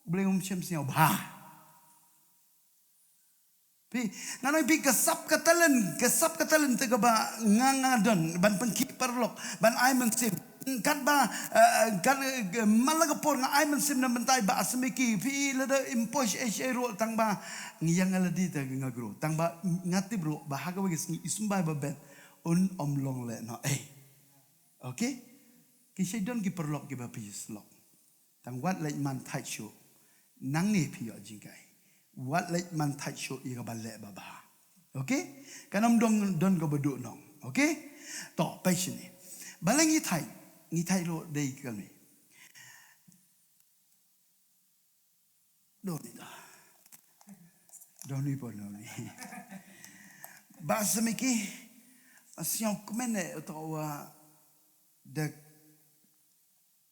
U Blei um shym sngew bha. Phi, ngan ong phi ka sap ka talent, ka sap ka talent te kaba nga, nga don, ban pynkhih paralok, ban ai mynsiem. Katba, eh, kat, eh, man la ka por nga ai mynsiem na bynta i Bah Smiki, phi lada im poi shaei shaei ruh tang ba, ngi ïa nga lade te nga grow. Tang ba, nga tip ruh, ba ha kawei ka sngi i symbai ba bet, un ym long lehnohei. Okay? Ki shait don ki paralok kiba phi slok. Tang wat leit man thait shuh. Nangne phi ïoh jingkai. Wat leit man thait shuh ïa kaba leh babha. Okay? Kan ym don, don kaba duh nong. Okay? To, peit shane. Balei ngi thait, ngi thait ruh dei kane. Doni da. Doni pon doni. Bah Smiki, sñiaw kmen eh, to wa da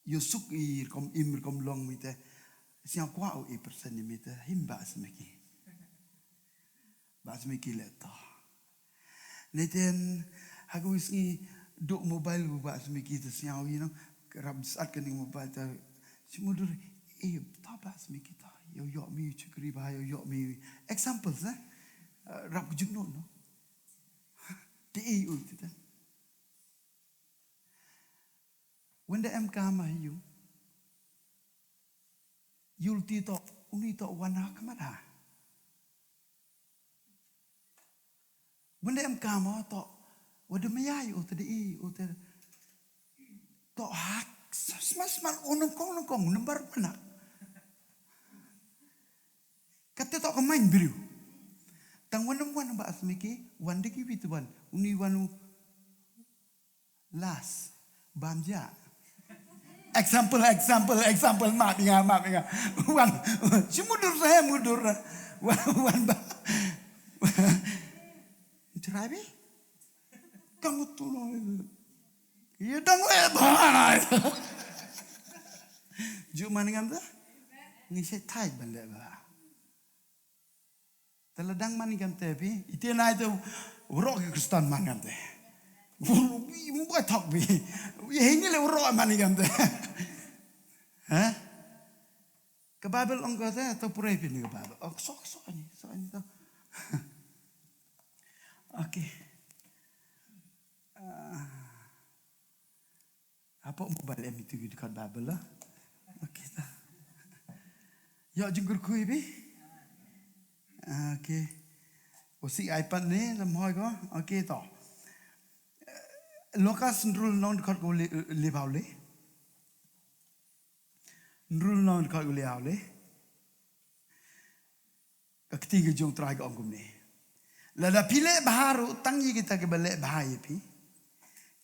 ïoh suk i rukom im rukom long mi te. Sñiaw kwah u i persen mi te. Him Bah Smiki. Bah Smiki leh to. Neten, ha kawei sngi duh mobile u Bah Smiki te sñiaw i nong, rap sat kane mobile te, shu mutdur, eh, to Bah Smiki to, ïoh ïoh mi chukri ba, ïoh ïoh mi. Examples, eh? Eh, rap kjut no, no. Te eh, ui, te te. Wynda em kam ha ïung. Ïul ti to, uni to wan ha khmat ha. Wynda em kam to, wada mayai u te dei, u te to ha, sma sma u nongkong nongkong, number mana. Kata to ka main briew. Tang wan wan Bah Smiki, wan dei ki wit wan, uni wan u Last. Bam ja. Example, example, example. Map inga, map inga. Wan. Si mudur saya mudur. Wan, wan ba. Cerai bi. Kamu tu no. Ye dang le ba. Ju man ngam ta. Ngi se thai ban le ba. Te la dang man i kam te phi, i te nai te u rok i Kristan man kam te. Mu bai thok phi. I hini le u rok man i kam te. Ha? Ka Bible ong ko te, to pure phi ni ka Bible. Ok, sok, sok ni, sok ni to. Okay. Ah. Hapoh mobile em itu ki dkhot Bible la. Okay ta. Ïoh jingkyrkhu ïa phi. Okay. U si iPad ne lam hoi ko. Okay to. Lukas hynriew lynnong dkhot ko le, le bau le. Hynriew lynnong dkhot ko le bau le. Ka kti ka jong Trai ka ong kumne. Lada phi leh bha ruh tang ïa kita kiba leh bha ïa phi,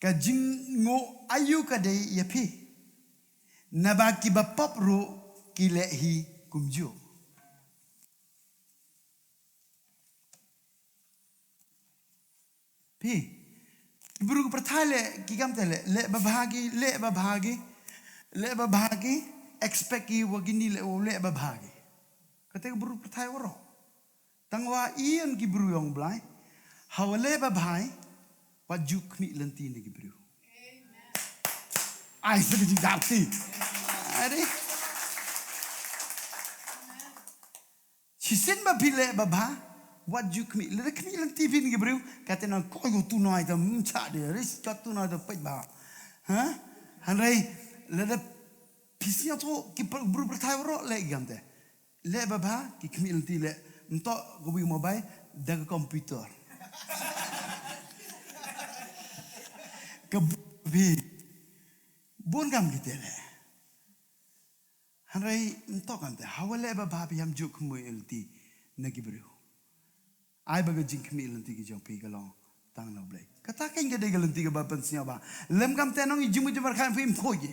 ka jingnguh aïu ka dei ïa phi? Naba kiba pop ruh ki leh hi kumjuh. Phi. Ki briew ki pyrthei leh, ki kam te leh, leh babha ki, leh babha ki, leh babha ki, expect ki wa kini leh, leh babha ki. Kata ki briew ki pyrthei waroh. Tang wa ïa ki briew yong Blai. Hawa leh babha, wat ju khmih lynti na ki briew. Ai sa ka jingdap ti. Ade. Shisien ba phi leh babha, wat ju khmih. Lada khmih lynti phi na ki briew, kata nang koi ko tu nai ta mcha de, ris jot tu nai ta peit ba. Ha? Hynrei, lada phi sñiaw to ki briew pyrthei waroh leh ki kam te. Leh babha, ki khmih lynti leh. Mto ko wi mobile, da ka computer. Ka phi. Bun kam ki te leh. Hynrei mto kam te, hawa leh babha phi ham ju khmih lynti na ki briew. Ai ba ka jingkhmih lynti ki jong phi ka long tang na U Blei. Kata kein ka dei ka lynti kaba pynsñiaw ba. Lem kam te nong i jingmut jingpyrkhat phi im khoi ki.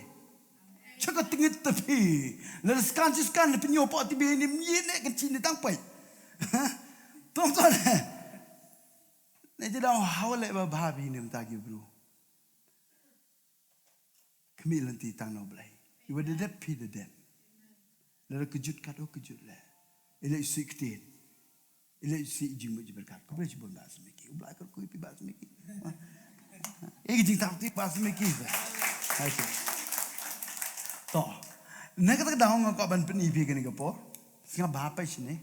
Chaka tengit tapi. Lada scan si scan, lada pynyoh pok tibi ni, mye ne kan chini tang pai. Tong tong ne. Ne jadau hau le ba ba bi ni mta ki bru. Kami lanti tang no blai. Iwa dedep pi dedep. Lada kejut kat o kejut le. Ile isi ktin. Ile isi jing mo jiberkat. Kau boleh cuba bahasa Miki. Ublai kau kui pi bahasa Miki. Eh, jing tak ti bahasa Miki. Okay. To. Na kata ka daw nga kwah ban pyni pi kane ka por. Singa ba pa sini.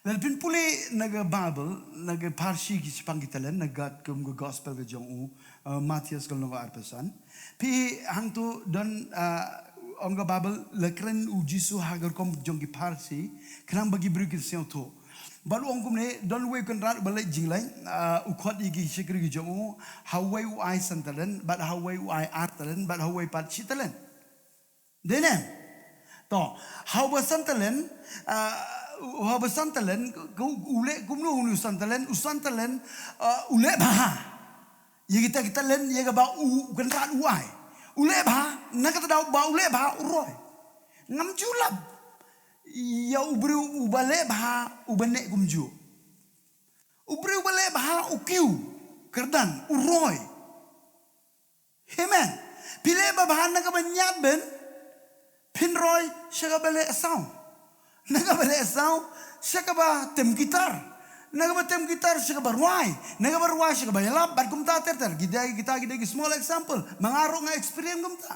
Lada pynpule na ka Bible, na ka parsi ki sepang ki talen, na gat kum ka gospel ka jong u, uh, Matthias ka long ka arpasan. Pi hangtu don, uh, ong ka Bible, la kren u Jisu ha ka rukom jong ki parsi, khnang ba ki briew kin sngewthuh. Bad u ong kumne, don wei u kynrad ba leit jingleit, uh, u khot ïa ki shakri ki jong u, ha wei u ai san talen, bad ha wei u ai ar talen, bad ha wei pat shi talen. Dei ne? To, ha uba san talen, ah, ha uba san talen, u leh kumno uni u san talen, u san talen, ah, u leh bha. Ïa kita ki talen, ïa kaba u, u kynrad u ai. U leh bha, na kata daw ba u leh bha, u roi. Ngam ju lap. Ïa u briew uba leh bha, uba neh kumjuh. U briew uba leh bha, u kiew, kyrdan, u roi. Amen. Phi leh babha na kaba ñiad ben, phin roi sha kaba leh saw. Na kaba leh saw, sha kaba tem guitar. Na kaba tem guitar, sha kaba rwai. Na kaba rwai, sha kaba ïalap, bad kumta ter ter. Kita, kita, kita ki small example. Ma nga ruh nga experience kumta.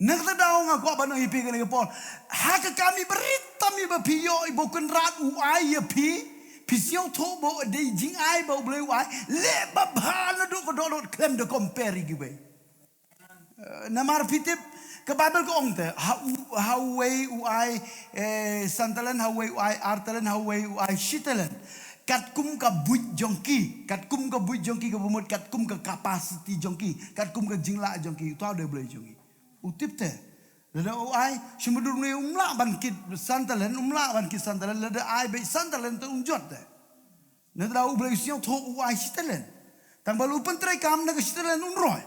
Na kata daw nga kwah ban ong ïa phi kane ka por. Ha ka kam iba rit tam iba phi ïoh iba u kynrad u ai ïa phi. Phi sngewthuh ba dei jingai ba U Blei u ai. Leh babha naduh ka dohnud khlem da compare ïa kiwei. Eh, namar phi tip ka Baibl ka ong te ha u, ha uwei u ai, eh, san talent, ha uwei u ai ar talent, ha uwei u ai shi talent. Katkum ka buit jong ki, katkum ka buit jong ki kaba mut, katkum ka capacity jong ki, katkum ka jinglah jong ki, uta u dei U Blei jong ki. U tip te. Lada u ai, shim dur ne um lah ban kit san talent, um lah ban kit san talent, lada ai beit san talent te um jot te. Nangta U Blei u sngewthuh u ai shi talent. Tang ba u pyntrei kam na ka shi talent un roi.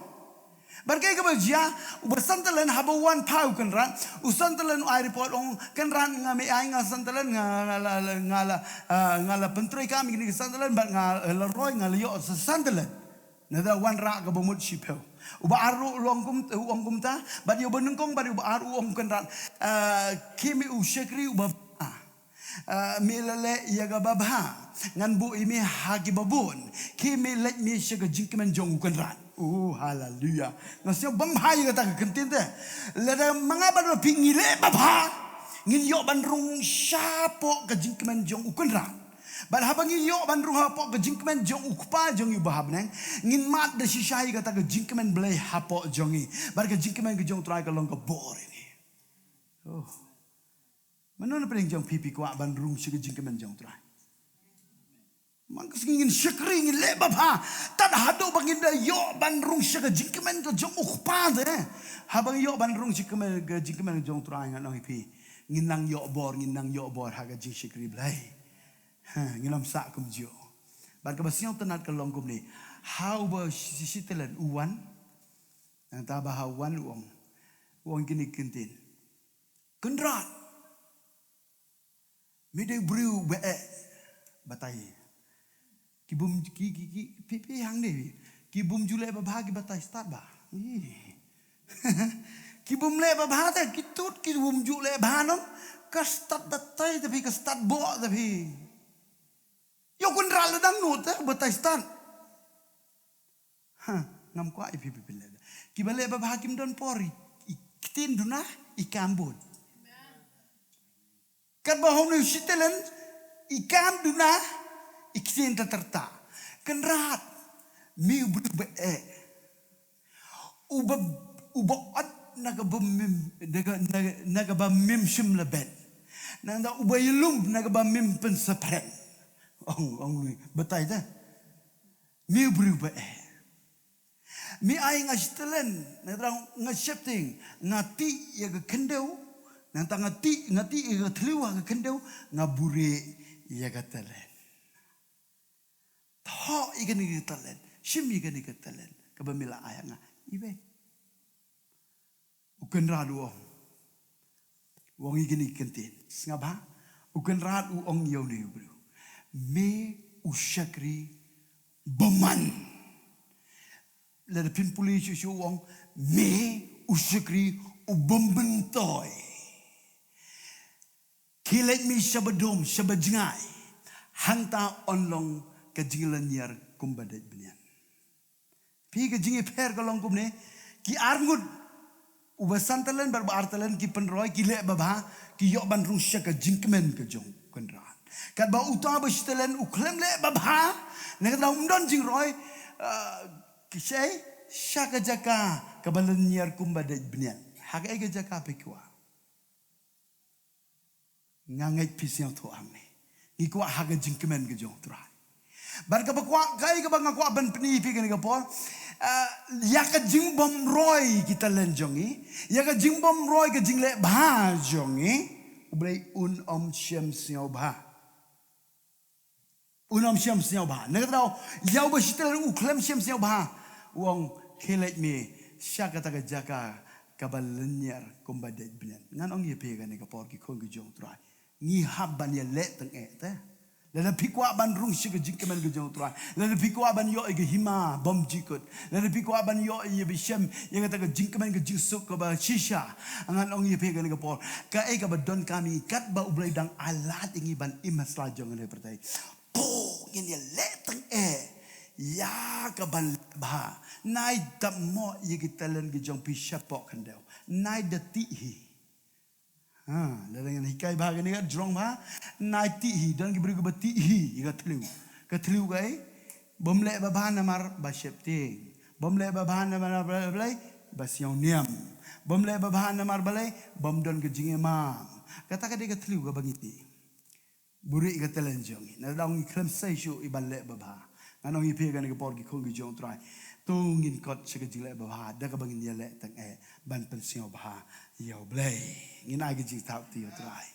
Bad kaei kaba jia, uba san talent haba wan phai u kynrad, u san talent u ai report ong kynrad nga mih ai nga san talent nga, nga la, la, nga la, ah, nga la pyntrei kam ïa kine ki san talent bad nga, eh, la roi nga la ïoh sa san talent. Nangta wanrah kaba mut shiphew. Uba ar ruh u ong kum, u ong kumta, bad ïa uba nyngkong bad ïa uba ar u ong kynrad, ah, khie mih u shakri uba, ah, ah, mih la leh ïa kaba bha. Ngan buh ïa me ha kiba bun. Khie mih leit mih sha ka jingkmen jong u kynrad. Oh, haleluya. Nga sngew bam bha ïa kata ka kyntien te. Lada ma nga bad ma phi ngi leh babha, ngin ïoh ban rung shapoh ka jingkmen jong u kynrad. Bad haba ngi ïoh ban rung hapoh ka jingkmen jong u Kpa jong ngi uba ha bneng, ngin mad da shisha ïa kata ka jingkmen Blei hapoh jong ngi. Bad ka jingkmen ka jong u Trai ka long ka bor ïa ngi. Oh. Mano na pdeng jong phi phi kwah ban rung sha ka jingkmen jong u Trai? Man ka sngi ngin shakri ngin leh babha. Tad haduh ba ngin da ïoh ban rung sha ka jingkmen ka jong u Kpa te. Haba ngi ïoh ban rung sha ka jingkmen ka jong u Trai ngan ong ïa phi. Ngin nang ïoh bor, ngin nang ïoh bor ha ka jingshakri Blei. Ha, ngin ym sah kumjuh. Bad kaba sngewtynnat ka long kumne. Ha uba shi, shi talent u wan. Nangta ba ha u wan u ong. U ong kine ki kyntien. Kynrad. Me dei u briew ba eh. Batai. Ki bym ki, ki, ki, phi, phi hangne. Ki bym ju leh babha ki batai stad ba. Ih. Ki bym leh babha te, ki tut ki bym ju leh babha noh. Ka stad batai te phi, ka stad boh te phi. Ïoh kynrad la dang nud te, batai stad. Ha, ngam kwah ïa phi phi phi leh. Kiba leh babha kim don por i, i ktien duna, i kam bun. Katba hom ne u shi talent, i kam duna, i ktien ta terta. Kynrad, me u briew ba eh. Uba, uba ot na kaba mim, na ka, na, na kaba mim shim la bet. Nangta uba ïalum na kaba mim pynsaphriang. Ong, ong lui, batai ta. Me u briew ba eh. Me ai nga shi talent, nangta nga sheptieng, nga tih ïa ka khyndew, nangta nga tih, nga tih ïa ka thliew ha ka khyndew, nga buhrieh ïa ka talent. Thoh ïa kane ka talent, shim ïa kane ka talent, kaba me la ai ha nga, iwei. U Kynrad u ong. U ong ïa kine ki kyntien. Sngap bha. U Kynrad u ong ïa une u briew. Me u shakri bymman. Lada phin pule shuh shuh u ong. Me u shakri u bym myntoi. Khie leit me shaba dum, shaba jngai. Hangta yn long ka jinglynñiar kumba dei bniat. Phi, ka jingïapher ka long kumne, ki arngut, uba san talen bad uba ar talen ki pynroi, ki leh babha, ki ïoh ban rung sha ka jingkmen ka jong u Kynrad. Katba uta uba shi talen u khlem leh babha, na kata um don jingroi, ah, ki shei, sha ka jaka kaba lynñiar kumba dei bniat. Ha kaei ka jaka phi kwah? Nga ngeit phi sngewthuh hangne. Ngi kwah ha ka jingkmen ka jong u Trai. Bad kaba kwah, kaei kaba nga kwah ban pyni ïa phi kane ka por. Ah, ïa ka jingbymroi ki talen jong ngi. Ïa ka jingbymroi ka jingleh bha jong ngi. U Blei un ym shym sngewbha. Un ym shym sngewbha. Na kata ka daw, ïa uba shi talen u khlem shym sngewbha. U ong khie leit me sha kata ka jaka kaba lynñiar kumba dei bniat. Ngan ong ïa phi kane ka por ki khun ki jong u Trai. Ngi hap ban ïaleh tyngeh te. Lada phi kwah ban rung sha ka jingkmen ka jong u Trai. Lada phi kwah ban ïoh ïa ka hima bymjukut. Lada phi kwah ban ïoh ïa ba shem ïa kata ka jingkmen ka jingsuk kaba shisha. Ngan ong ïa phi kane ka por. Kaei kaba donkam ïa ngi katba u Blei dang ai lad ïa ngi ban im ha sla jong kane ka pyrthei. To ngin ïaleh tyngeh ïa kaban leh bha. Nai dap mo ïa ki talen ki jong phi shapoh khyndew. Nai da tih hi. Ha, lada ngan hikai bha kane ka jrong bha. Nai tih hi, don ki briew kiba tih hi ïa ka thliew. Ka thliew kaei? Bym leh babha namar ba sheptieng. Bym leh babha namar ba Blei ba sngewniam. Bym leh babha namar balei bym don ka jingimam. Kata ka dei ka thliew kaba ngi tih. Buhrieh ka talen jong ngi. Na daw ngi khlem sei shuh ïa ban leh babha. Ngan ong ïa phi kane ka por ki khun ki jong u Trai. To ngin kot sha ka jingleh babha da kaba ngin ïaleh tyngeh ban pynsngewbha ïa u Blei. Ngin ai ka jingthaw ïa u Trai.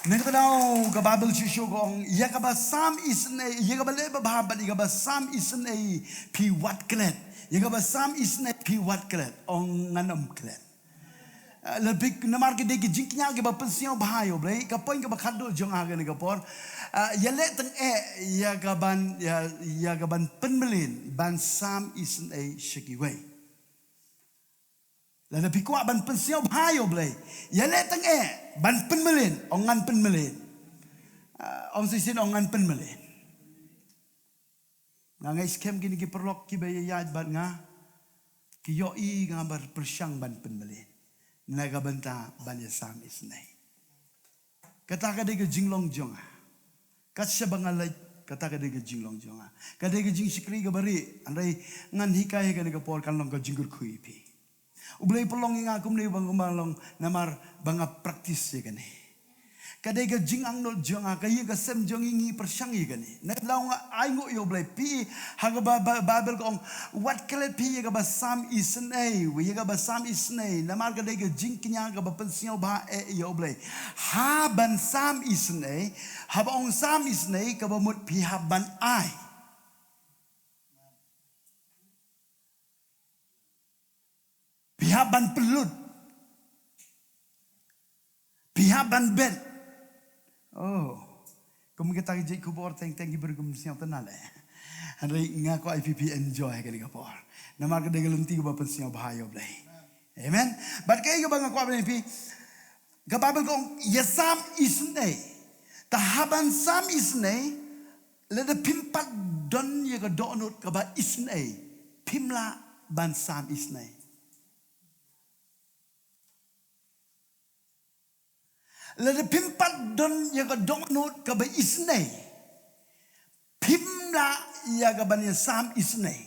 Na kata daw ka Baibl shisha ka ong ïa kaba sam isynei, ïa kaba leh babha bad ïa kaba sam isynei phi wad klet. Ïa kaba sam isynei phi wad klet. Ong ngan ym klet. Ah, lada phi, namar ka dei ka jingkñia kaba pynsngewbha ïa u Blei, ka point kaba khatduh jong nga ha kane ka por. Ah, ïaleh tyngeh ïa kaban, ïa, ïa kaban pynmlien ban sam isynei sha kiwei. Lada phi kwah ban pynsngewbha ïa u Blei, ïaleh tyngeh ban pynmlien, ong ngan pynmlien. Ah, ong shisien ong ngan pynmlien. Nga ngeit skhem kine ki paralok kiba ïaid bad nga ki ïohi nga ba pyrshang ban pynmlien na ka bynta ban ïasam isynei. Kata ka dei ka jinglong jong nga. Kat shaba nga leit, kata ka dei ka jinglong jong nga. Ka dei ka jingshakri kaba rieh, hynrei ngan hikai ha kane ka por kan long ka jingkyrkhu ïa phi. U Blei u pynlong ïa nga kumne ba nga long namar ba nga practice ïa kane. Ka dei ka jingangnud jong nga, ka ïing ka sem jong ngi, ngi pyrshang ïa kane. Na kata daw nga ainguh ïa u Blei, phi, ha ka Ba-, Ba-, Baibl ka ong, wat klet phi ïa kaba sam isynei, ïa kaba sam isynei. Namar ka dei ka jingkñia kaba pynsngewbha eh ïa u Blei. Haba sam isynei, haba ong sam isynei, kaba mut phi hap ban ai. Phi hap ban pynlut. Phi hap ban bet. Oh. Kum kita ki jait khubor teng teng ki briew kim sngewtynnat leh. Hynrei nga kwah ïa phi phi enjoy ha kane ka por. Namar ka dei ka lynti kaba pynsngewbha ïa u Blei. Amen. Bad kaei kaba nga kwah ban ïa phi. Ka Baibl ka ong ïa sam isynei. Te haban sam isynei. Lada phim pat don ïa ka dohnud kaba isynei, phim lah ban sam isynei. Lada phim pat don ïa ka dohnud kaba isynei, phim lah ïa ka ban ïa sam isynei.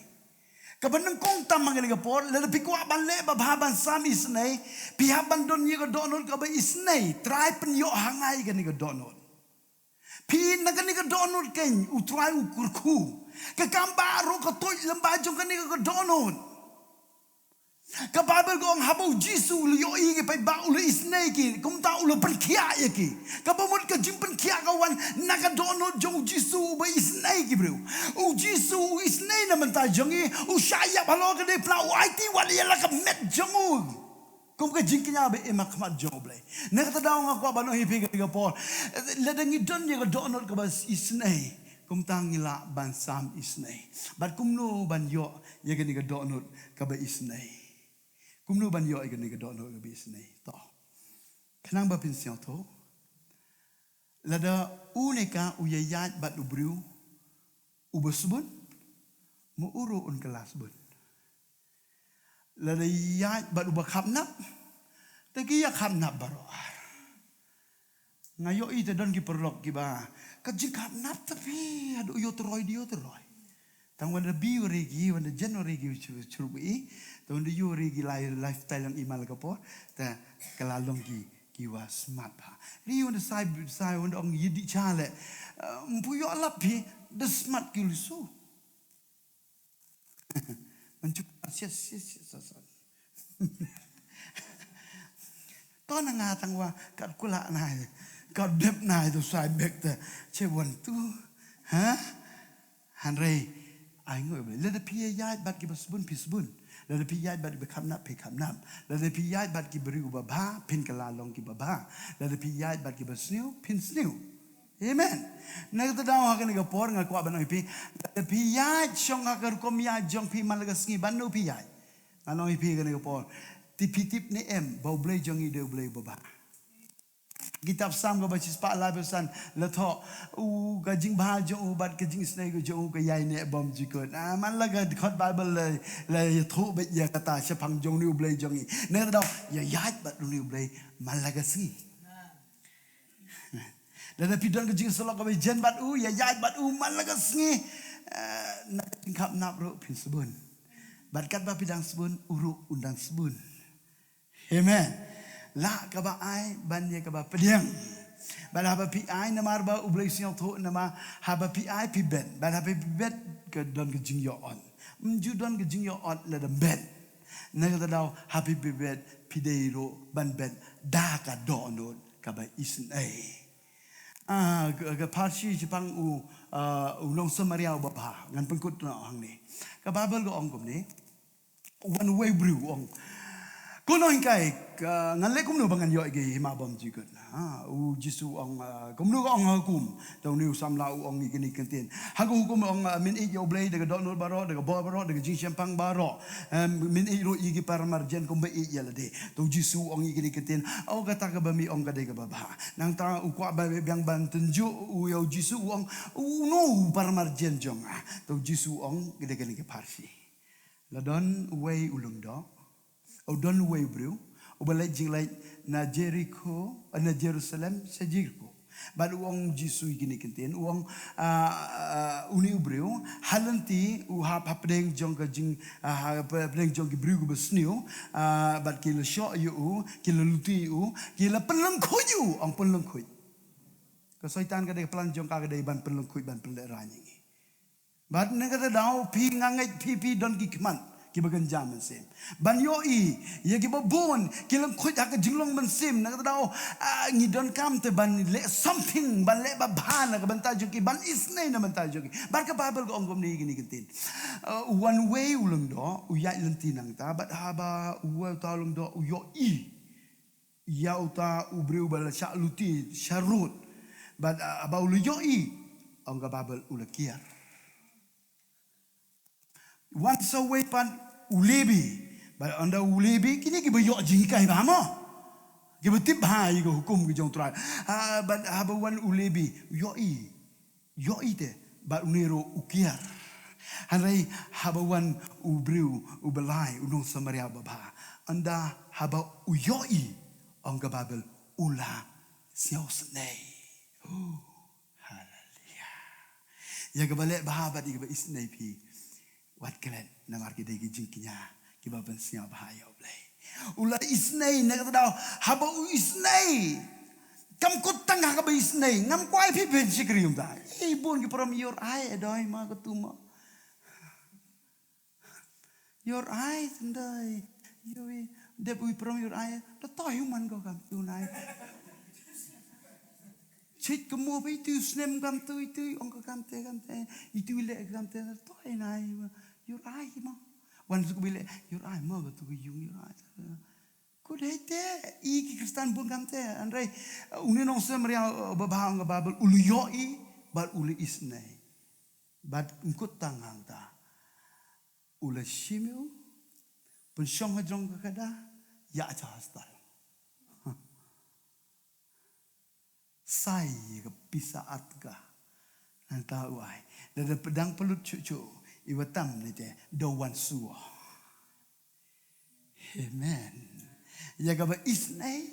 Kaba nyngkong tam ha kane ka por, lada phi kwah ban leh babha ban sam isynei, phi hap ban don ïa ka dohnud kaba isynei, Trai pynïoh ha nga ïa kane ka dohnud. Phi, na kane ka dohnud kein, u Trai u kyrkhu. Ka kam baroh ka tuid lyngba jong kane ka dohnud. Ka Baibl ka ong haba u Jisu u la ïohi ki paidbah u la isynei ki, kumta u la pynkhiah ïa ki. Kaba mut ka jingpynkhiah ka wan na ka dohnud jong u Jisu uba isynei ki briew. U Jisu u isynei na bynta jong ngi, u shah ïap halor ka dei pla, u aiti wat ïa la ka met jong u. Kum ka jingkñia ba im ha khmat jong U Blei. Na kata daw nga kwah ban ong ïa phi kane ka por, lada ngi don ïa ka dohnud kaba isynei, kumta ngi lah ban sam isynei. Bad kumno ban ïoh ïa kane ka dohnud kaba isynei? Kumno ban ïoh ïa kane ka dohnud kaba isynei? To, khnang ba phin sngewthuh, lada u ne ka u ïaid bad u briew uba sbun, ma u ruh un kylla sbun. Lada ïaid bad uba khapnap, te ki ïa khapnap baroh ar. Nga ïohi te don ki paralok kiba, ka jingkhapnap te phi, haduh ïoh troi di ïoh troi. Tang wan da bi u regi, wan da jen u regi u chru-, chru i, te wan da ïoh u regi lai lifestyle jong i man la ka por, te ka la long ki, ki wa smat bha. Ri wan da sai, sai wan da ong yi di cha le, eh, mpu ïoh lap phi, da smat ki lu su. Manchuk, yes, yes, yes, yes, yes. To na nga tang wa, kat kula na, kat dep na, to sai bek te, che wan tu. Ha? Hanrei, ai ngoi ba. Lada phi ïaid bad kiba sbun, phi sbun. Lada phi ïaid bad kiba khapnap, phi khapnap. Lada phi ïaid bad kiba briew ba bha, phin kylla long kiba bha. Lada phi ïaid bad kiba sniew, phin sniew. Amen. Na kata daw ha kane ka por nga kwah ban ong ïa phi. Lada phi ïaid shong ha ka rukom ïaid jong phi man la ka sngi, ban no phi ïaid. Ngan ong ïa phi kane ka por. Te phi tip ne em, ba U Blei jong ngi dei U Blei ba bha. Kitab Salm kaba shispah lai phew san, la thoh, u ka jingbha jong u bad ka jingisynei ka jong u ka ïai neh bymjukut. Ah, man la ka khot Baibl la, la ïathuh beit ïa kata shaphang jong une U Blei jong ngi. Na kata daw, ïa ïaid bad une U Blei man la ka sngi. Lada phi don ka jingsyllok kaba jen bad u, ïa ïaid bad u man la ka sngi. Eh, na ka jingkhapnap ruh phin sbun. Bad katba phi dang sbun, u ruh un dang sbun. Amen. Lah kaba ai ban ïa kaba pdiang. Bad haba phi ai namar ba U Blei u sngewthuh namar haba phi ai phi bet. Bad haba phi bet ka don ka jingïoh ot. Ym ju don ka jingïoh ot lada ym bet. Na kata daw haba phi bet phi dei ruh ban bet da ka dohnud kaba isynei. Ah, ka, ka pharshi shaphang u, ah, u nong Samaria uba bha. Ngan pynkut noh hangne. Ka Baibl ka ong kumne. Wan uwei u briew u ong. Ko nonghikai, ka, ngan leh kumno ba ngan ïoh ïa ki hima bymjukut. Ha, u Jisu u ong, ah, kumno ka ong ha hukum. Te une u samla u ong ïa kine ki kyntien. Ha ka hukum u ong, ah, men ïeit ïa U Blei da ka dohnud baroh, da ka bor baroh, da ka jingshemphang baroh. Em, men ïeit ruh ïa ki paramarjan kumba ïeit ïa lade. Te u Jisu u ong ïa kine ki kyntien. Oh, kata kaba me ong ka dei kaba bha. Nangta u kwah ba biang ban tynjuh u ïa u Jisu u ong, uno u paramarjan jong nga. Te u Jisu u ong, ka dei kane ka pharshi. La don uwei u lyngdoh, u don uwei u briew uba leit jingleit na Jerikho, na Jerusalem sha Jerikho. Bad u ong Jisu ïa kine ki kyntien, u ong, ah, ah, une u briew, ha lynti u hap hapdeng jong ka jing, ah, hapdeng jong ki briew kiba sniew, ah, bad ki la shoh ïa u, ki la luti ïa u, ki la pynlyngkhuit ïa u, ong pynlyngkhuit. Ka Soitan ka dei ka plan jong ka ka dei ban pynlyngkhuit, ban pynlehraiñ ïa ngi. Bad na kata daw phi nga ngeit phi phi don ki khmat kiba kynja mynsiem ban ïohi ïa kiba bun ki lyngkhuit ha ka jinglong mynsiem. Na kata daw, ah, ngi donkam te ban leh something, ban leh ba bha na ka bynta jong ki, ban isynei na bynta jong ki. Bad ka Baibl ka ong kumne ïa kine ki kyntien. Ah, wan uwei u lyngdoh u ïaid lynti nangta, bad haba uwei uta u lyngdoh u ïohi ïa uta u briew ba la shah luti sharud. Bad, ah, haba u la ïohi, ong ka Baibl u la kiar. Wan sa uwei pat u Lebi. Bad ynda u Lebi, kine kiba ïoh jinghikai bha mo, kiba tip bha ïa ka hukum ka jong U Trai. Ah, bad haba wan u Lebi, u ïohi. Ïohi te, bad une ruh u kiar. Hynrei haba wan u briew uba lai, u nong Samaria uba bha, ynda haba u ïohi, ong ka Baibl, u la sngewsynei. Haleluya. Ïa kaba leh bha bad ïa kaba isynei phi, wat klet, namar ki dei ki jingkñia kiba pynsngewbha ïa U Blei. U la isynei, na kata daw haba u isynei, kam kut tang ha kaba isynei, ngam kwah phi phin shakri ym dei. Ei, bun ki parom, ïoh ai, e dei ma ka tu ma. Ïoh ai, tang dei. Ïohi, dep u i prong ïoh ai, da to human ko kam tu nai. Chit kemo ba itu snem kam tu itu ong ko kam te kam te. Itu le kam te to ai nai. Ïoh ai mo. Wan su ko bile ïoh ai mo ko tu yung ïoh ai. Ko dei te i ki Kristan bun kam te. Anrei uni nong sem ria ba ba ong ka Bible ulu ïoh i bad ulu isnei. Bad ngkut tangang ta. Ula shimiu pynshong ha jrong ka kada ïa cha hostel. Sai ka pisa at ka. Nang ta u ai. Da da pedang pelut chuchu. Iwa tam ni te da wan suo. Amen. Ïa ka ba isnei.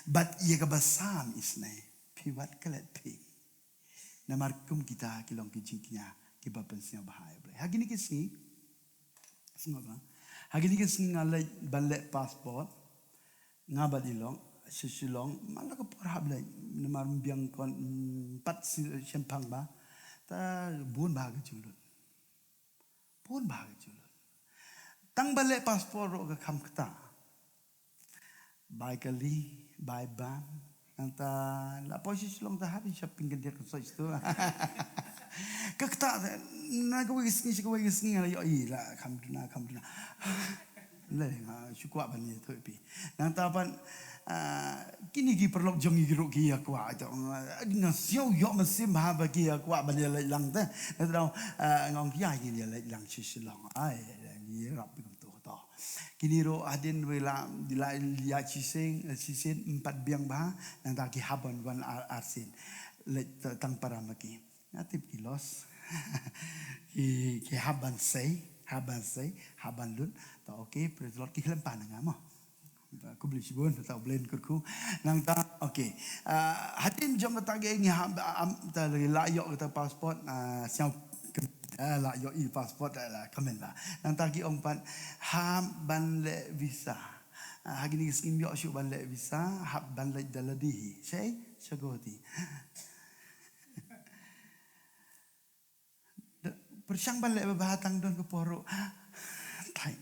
Bad ïa ka ba sam isnei. Phi wat klet phi. Namar kum kita ki long ki jingkñia ki ba pynsñiaw bha ïa Blei. Ha kini ki sngi. Sngew ba. Ha kini ki sngi nga leit ban leh passport. Nga bad i long, shi Shillong, man la ka por hap leit. Namar mbiang kon, mm, pat si shempang ba. Ta bun ba ka jinglut. Bun ba ka jinglut. Tang ba leh passport ruh ka kham kata. Bai kali, bai bam. Nangta la poi shi Shillong ta hap shopping ka diat ka soi stu. Ka kata na ka wei sngi shi ka wei sngi la ïoh i la kham duna kham duna. Le nga shu kwah ban ïathuh pi. Nangta pat, ah, kini ki paralok jong ngi ruh ki ïa kwah ito. Nga siaw ïoh mynsiem ha ba ki ïa kwah ban ïa leit lang te. Nangta, ah, nga ong ki ïa ki ïa leit lang shi Shillong. Ai, ngi rap pi kum tu to. Kini ruh hadien wei la, di la ïa shisien, shisien empat biang bha, nangta ki hap ban wan ar, arsien. Leit ta-, tang para ma ki. Nga tip ki los. Ki, ki hap ban sei, hap ban sei, hap ban lut. Ta okay, praise the Lord, ki khlem pan nga mo. Khublei shibun, ta U Blei un kyrkhu. Nangta, okay. Ah, hadien jong kata ki ngi hap, am, ta lagi la ïoh kata passport, ah, siaw kem-, ah, la ïoh i passport, ah, la kmen ba. Nangta ki ong pat, hap ban leh visa. Ah, ha kini ki sngi ym ïoh shuh ban leh visa, hap ban leit da lade hi. Shei, sha Guwahati. Da, pyrshang ban leh ba bha tang don ka por ruh. Tai.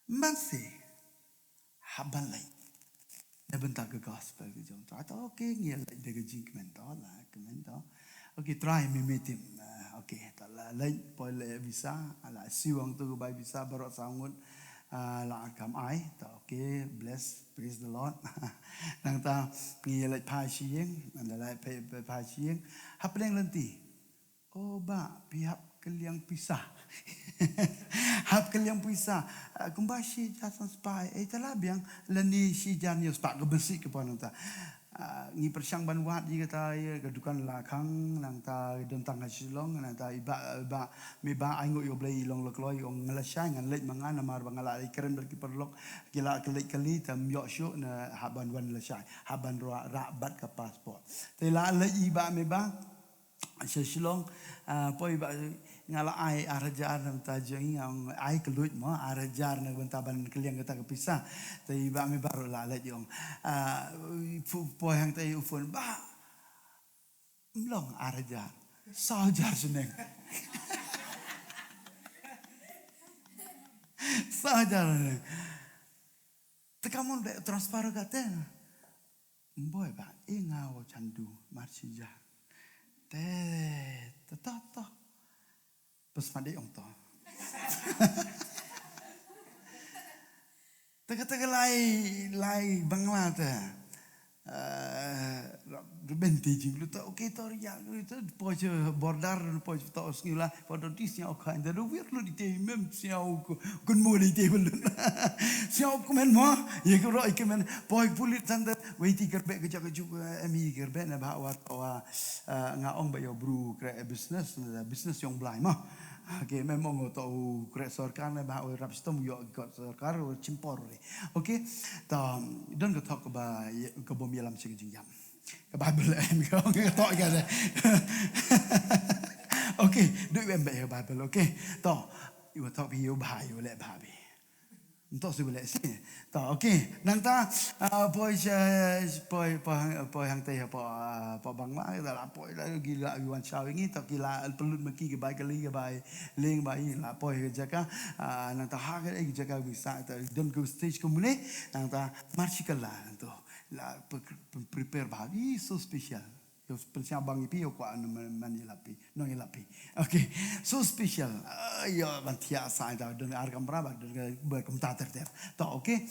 Ym ban sei. Hap ban leit. Na bynta ka gospel ka jong to. To okay, ngi leit da ka jingkmen to, la kmen to. Okay, try me meeting. Ah, okay, ta la leit poi leh visa, la siwang tu ka bai visa baroh saw ngut. Ah, la kam ai, ta okay, bless, praise the Lord. Nangta ngi leit phai shi ïing, la leit phai, phai, phai shi ïing. Hapdeng lynti. O bah, phi hap kylliang pisa. Hap kylliang pisa. Ah, kumba shi hajar san spah, eh, ta la biang, lane shi hajar hynñiew spah, ka bynsi ka pon nangta. Ah, ngi pyrshang ban wad ïa kata, ïa ka dukan la khang, nangta don tang ha Shillong, nangta i bah, i bah, me bah, ai nguh ïa U Blei i long la kloi, ong nga la shai, ngan leit ma nga, namar ba nga la ïakren bad ki paralok, ki la ka leit kali, ta ym ïoh shuh, na hap ban wan la shai, hap ban rah, rah bad ka passport. Te la leit i bah, me bah, sha Shillong, ah, poi bah, nga la ai ar hajar nangta jong i nga ong ai ka luid mo, ar hajar na bynta ban kylliang kata ka pisa. Te i bah me bah ruh la leit i ong. Ah, pho-, poi hangta i u phone bah. Ym long ar hajar. Saw hajar shaneng. Saw hajar shaneng. Te ka mon ba transfer kata. Mboi ba, eh, nga wa chandu, mar shi hajar. Te, te to, to. Pas ma dei ong to. Te kata ka lai, lai Bangla te. Eh, rben te jinglut to, okay, to ria, to poi sha border, poi sha to sngi la, poi to ti sñiaw khain, te ruh wir lut ite mem sñiaw ko, kun mo ite bel. Sñiaw kmen mo, ye ko ro kmen, poi pulit tan te, wei ti kerbe ke jak juk, eh, em i kerbe na ba wa, wa, eh, nga ong ba yo bru kre business, eh, business yong blai mo. Okay, mem ong to u kre sorkar na ba wa rap stom yo ko sorkar, wa chimpor ri. Okay, ta, don ka thok ba, ye, ka bom yalam sing jingyam. Ka Bible em ka ong ka thok ka de. Okay, du em ba ka Bible, okay. To, iwa thok bi yo ba, yo le ba bi. Nto si bele si. To, okay. Nangta, ah, poi sha, poi, poi hang, poi hangtei ha poi, ah, poi Bangla, kita la poi la, ki la wan shaw ngi, to ki la pynlut ma ki ki bai kali, ki bai lieng, bai la poi ka jaka, ah, nangta ha ka, eh, jaka visa, to don ka stage kumne, nangta mar shi kylla nangto. La pe-, pe-, prepare bha, i so special. Ïa pynshai bang ïa phi, ïa kwah nong man ïa la phi. Nong ïa la phi. Okay. So special. Ah, ïa ban thiah sa ïa don ar kamra ba don ka ba kumta ter ter. To, okay.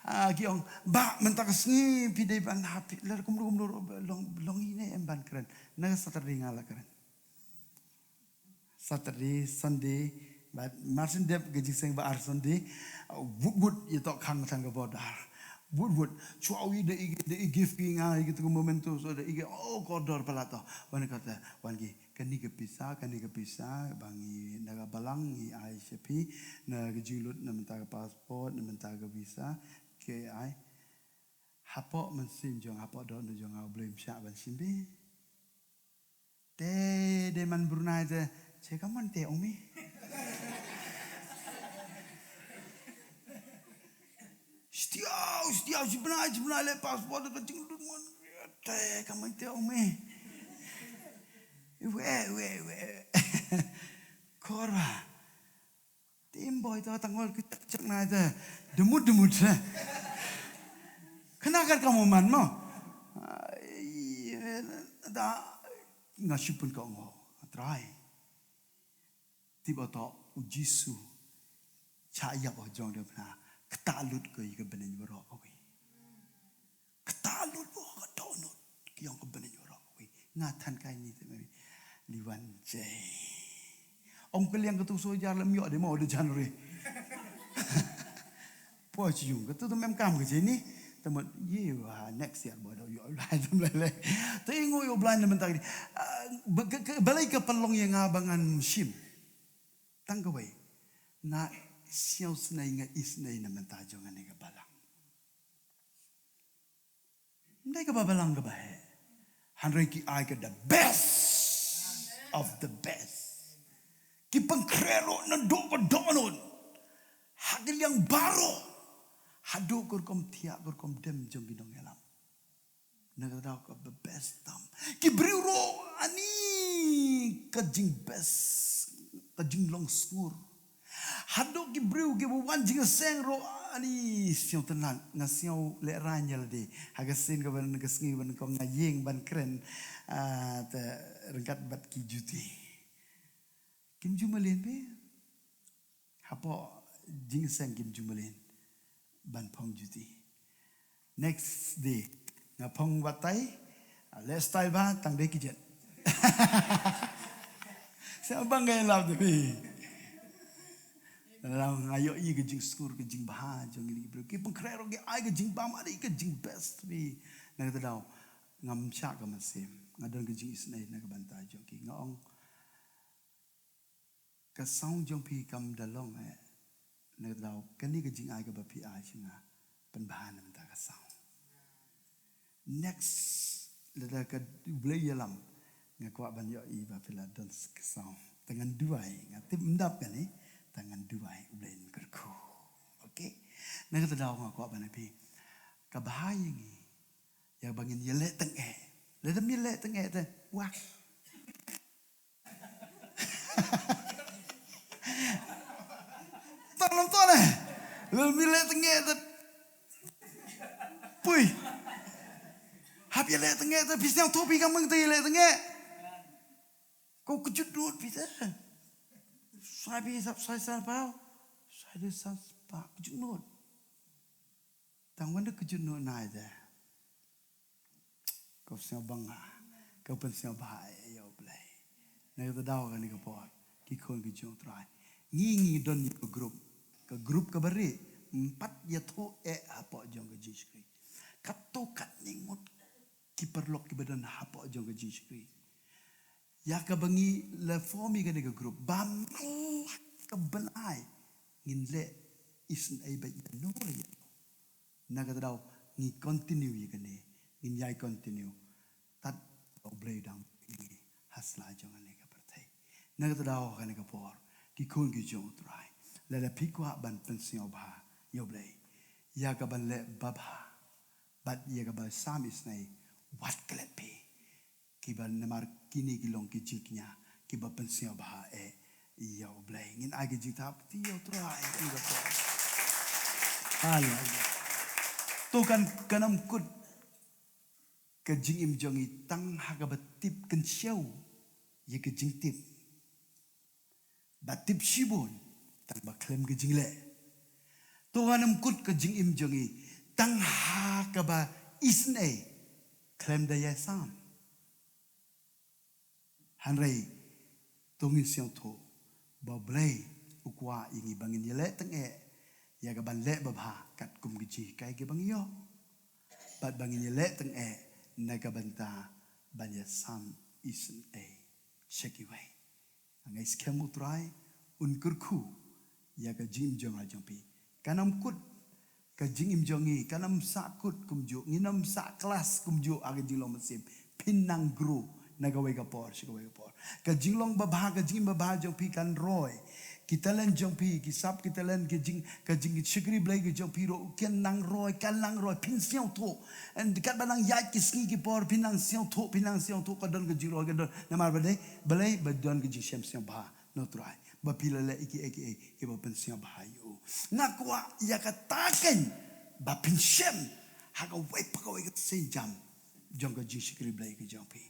Ah, ki ong ba mynta ka sngi phi dei ban hap phi ler kumno kumno long long ine em ban kren. Na Saturday nga la kren. Saturday, Sunday, bad mar syn dep ka jingseng ba ar Sunday, uh, wut wut ïa to khang tang ka border. Wut wut, chwa wi da i, da i gift ki nga, i ki tu momentum, so da i ki, oh, kordor pala to. Wan ka ta, wan ki, kani ka pisa, kani ka pisa, ba ngi na ka balang ngi ai sha phi, na ka jinglut na mynta ka passport, na mynta ka visa, ki ai. Hapoh mynsiem jong, hapoh dohnud jong nga, U Blei um shah ban shim bha. Te, de man Brunei te, che ka man te ong mi. Stiaw, stiaw, shi bnai, shi bnai le passport ka jingdut mon. Te, ka man te ong mi. We, we, we. Kora. Tim boi to tang ol kita chak na ita. Demut, demut. Kena kar kamu man mo. Ai, da nga shu pyn ka ong ho. Trai. Tip o to U Jisu. Cha ïap o jong de bna. Kata lut ko ïa ka bneng baroh kawei. Kata lut o ka dohnud. Ki ong ka bneng baroh kawei. Nga than kai ni te me. Liwan jai. Ong ka liang ka tu so jar lem ïoh de mo de January. Poi chi yung ka tu tu mem kam ka jeni. Te mut ye wa next year bo do ïoh lai tem lai lai. Te ngo ïoh blind na mynta ni. Ah, ba-, ka, ka, balei ka pynlong ïa nga ba ngan shim. Tang kawei. Nga siaw snei nga isnei na mynta jong nga ne ka balang. Ndai kaba balang kaba heh. Hynrei ki ai ka the best of the best. Ki pynkhreh ruh naduh ka dohnud. Ha ki liang baroh. Haduh ka rukom thiah ka rukom dem jong ki nongïalam. Na kata daw ka best tam. Ki briew ruh ani ka jingbest ka jinglong sngur. Haduh ki briew kiba wan jingïaseng ruh ani sñiaw tynnat, nga sñiaw lehraiñ ïa lade. Ha ka sien kaba ka sngi ban kong nga ïeng ban kren, ah, te ryngkat bad ki juti. Kim ju mlien bha. Hapoh jingïaseng kim ju mlien ban phong juti. Next day nga phong batai, leh style bha, tang dei ki jet. Sa bang nga lap de phi. Nga ïohi ka jingsngur, ka jingbha jong ngi ki briew. Ki pynkhreh ruh ki ai ka jingbha, ma dei ka jingbest phi. Na kata daw ngam shah ka mynsiem, nga don ka jingisynei na ka bynta jong ki. Nga ong, ka song jong phi kam da long eh. Na kata daw kane ka jingai kaba phi ai sha nga, pynbha na mynta ka song. Next, lada ka Blei ïalam, nga kwah ban ïohi ba phi la don ka song. Te ngan duwai, nga tip ym dap kane, te ngan duwai U Blei un kyrkhu. Okay. Na kata daw nga kwah ban ïa phi, ka bha ïa ngi ïa ba ngin ïaleh tyngeh. Lada ym ïaleh tyngeh te wah. Tang lam to ne. Lada ym ïaleh tyngeh te. Pui. Hap ïaleh tyngeh te, phi sñiawthooh phi kam ngi te ïaleh tyngeh. Ko kjut nud phi te. Sai phi sap sai san pau. Sai de san pa kjut nud. Tang wan de kjut nud nai te. Ko sñiaw bang ha. Ko pynsñiaw bha ïa U Blei. Na kata daw kane ka por, ki khun ki jong U Trai, ngi ngi don ïa ka group. Ka group kaba rieh, ym pat ïathuh eh hapoh jong ka jingshakri. Katto katne ngut ki paralok kiba don hapoh jong ka jingshakri. Ïa kaba ngi la form ïa kane ka group, ba man la ka bnai ngin leh isynei ba ïano la ïano. Na kata daw ngi continue ïa kane, ngin ïai continue. Tad ba U Blei u dang buh ïa ngi ha sla jong kane ka pyrthei. Na kata daw kane ka por, ki khun ki jong U Trai, lada phi kwah ban pynsñiawbha ïa U Blei, ïa ka ban leh babha bad ïa ka ban sam isynei. Wat klet phi, kiba namar kine ki long ki jingkñia kiba pynsngewbha eh ïa U Blei. Ngin ai ka jingthaw ïa U Trai. Haleluya. To kan, kan ym kut ka jingim jong ngi tang ha kaba tip kynshew ïa ka jingtip, ba tip shibun tang ba khlem ka jingleh. To kan ym kut ka jingim jong ngi tang ha kaba isynei khlem da ïasam. Hynrei to ngin sngewthuh ba U Blei u kwah ïa ngi ba ngin ïaleh tyngeh ïa ka ban leh babha katkum ki jinghikai kiba ngi ïoh, bad ba ngin ïaleh tyngeh na ka bynta ban ïasam isynei sha kiwei. Nga ngeit skhem U Trai un kyrkhu ïa ka jingim jong nga jong phi. Kan ym kut ka jingim jong ngi, kan ym sah kut kumjuh, ngin ym sah klas kumjuh ha ka jinglong mynsiem. Phin nang grow na kawei ka por sha kawei ka por. Ka jinglong babha, ka jingim babha jong phi kan roi. Ki talent jong phi, ki sap ki talent, ka jing, ka jingshakri Blei ka jong phi ruh kan nang roi, kan nang roi. Phin sngewthuh, katba nang ïaid ki sngi ki por, phin nang sngewthuh, phin nang sngewthuh ka don ka jingroi, ka don. Namar ba dei balei? Ba don ka jingshem sngewbha na U Trai, ba phi la leh ïa kiei kiei kiba pynsngewbha ïa u. Nga kwah ïa kata kein ba phin shem ha kawei pa kawei ka sienjam jong ka jingshakri Blei ka jong phi.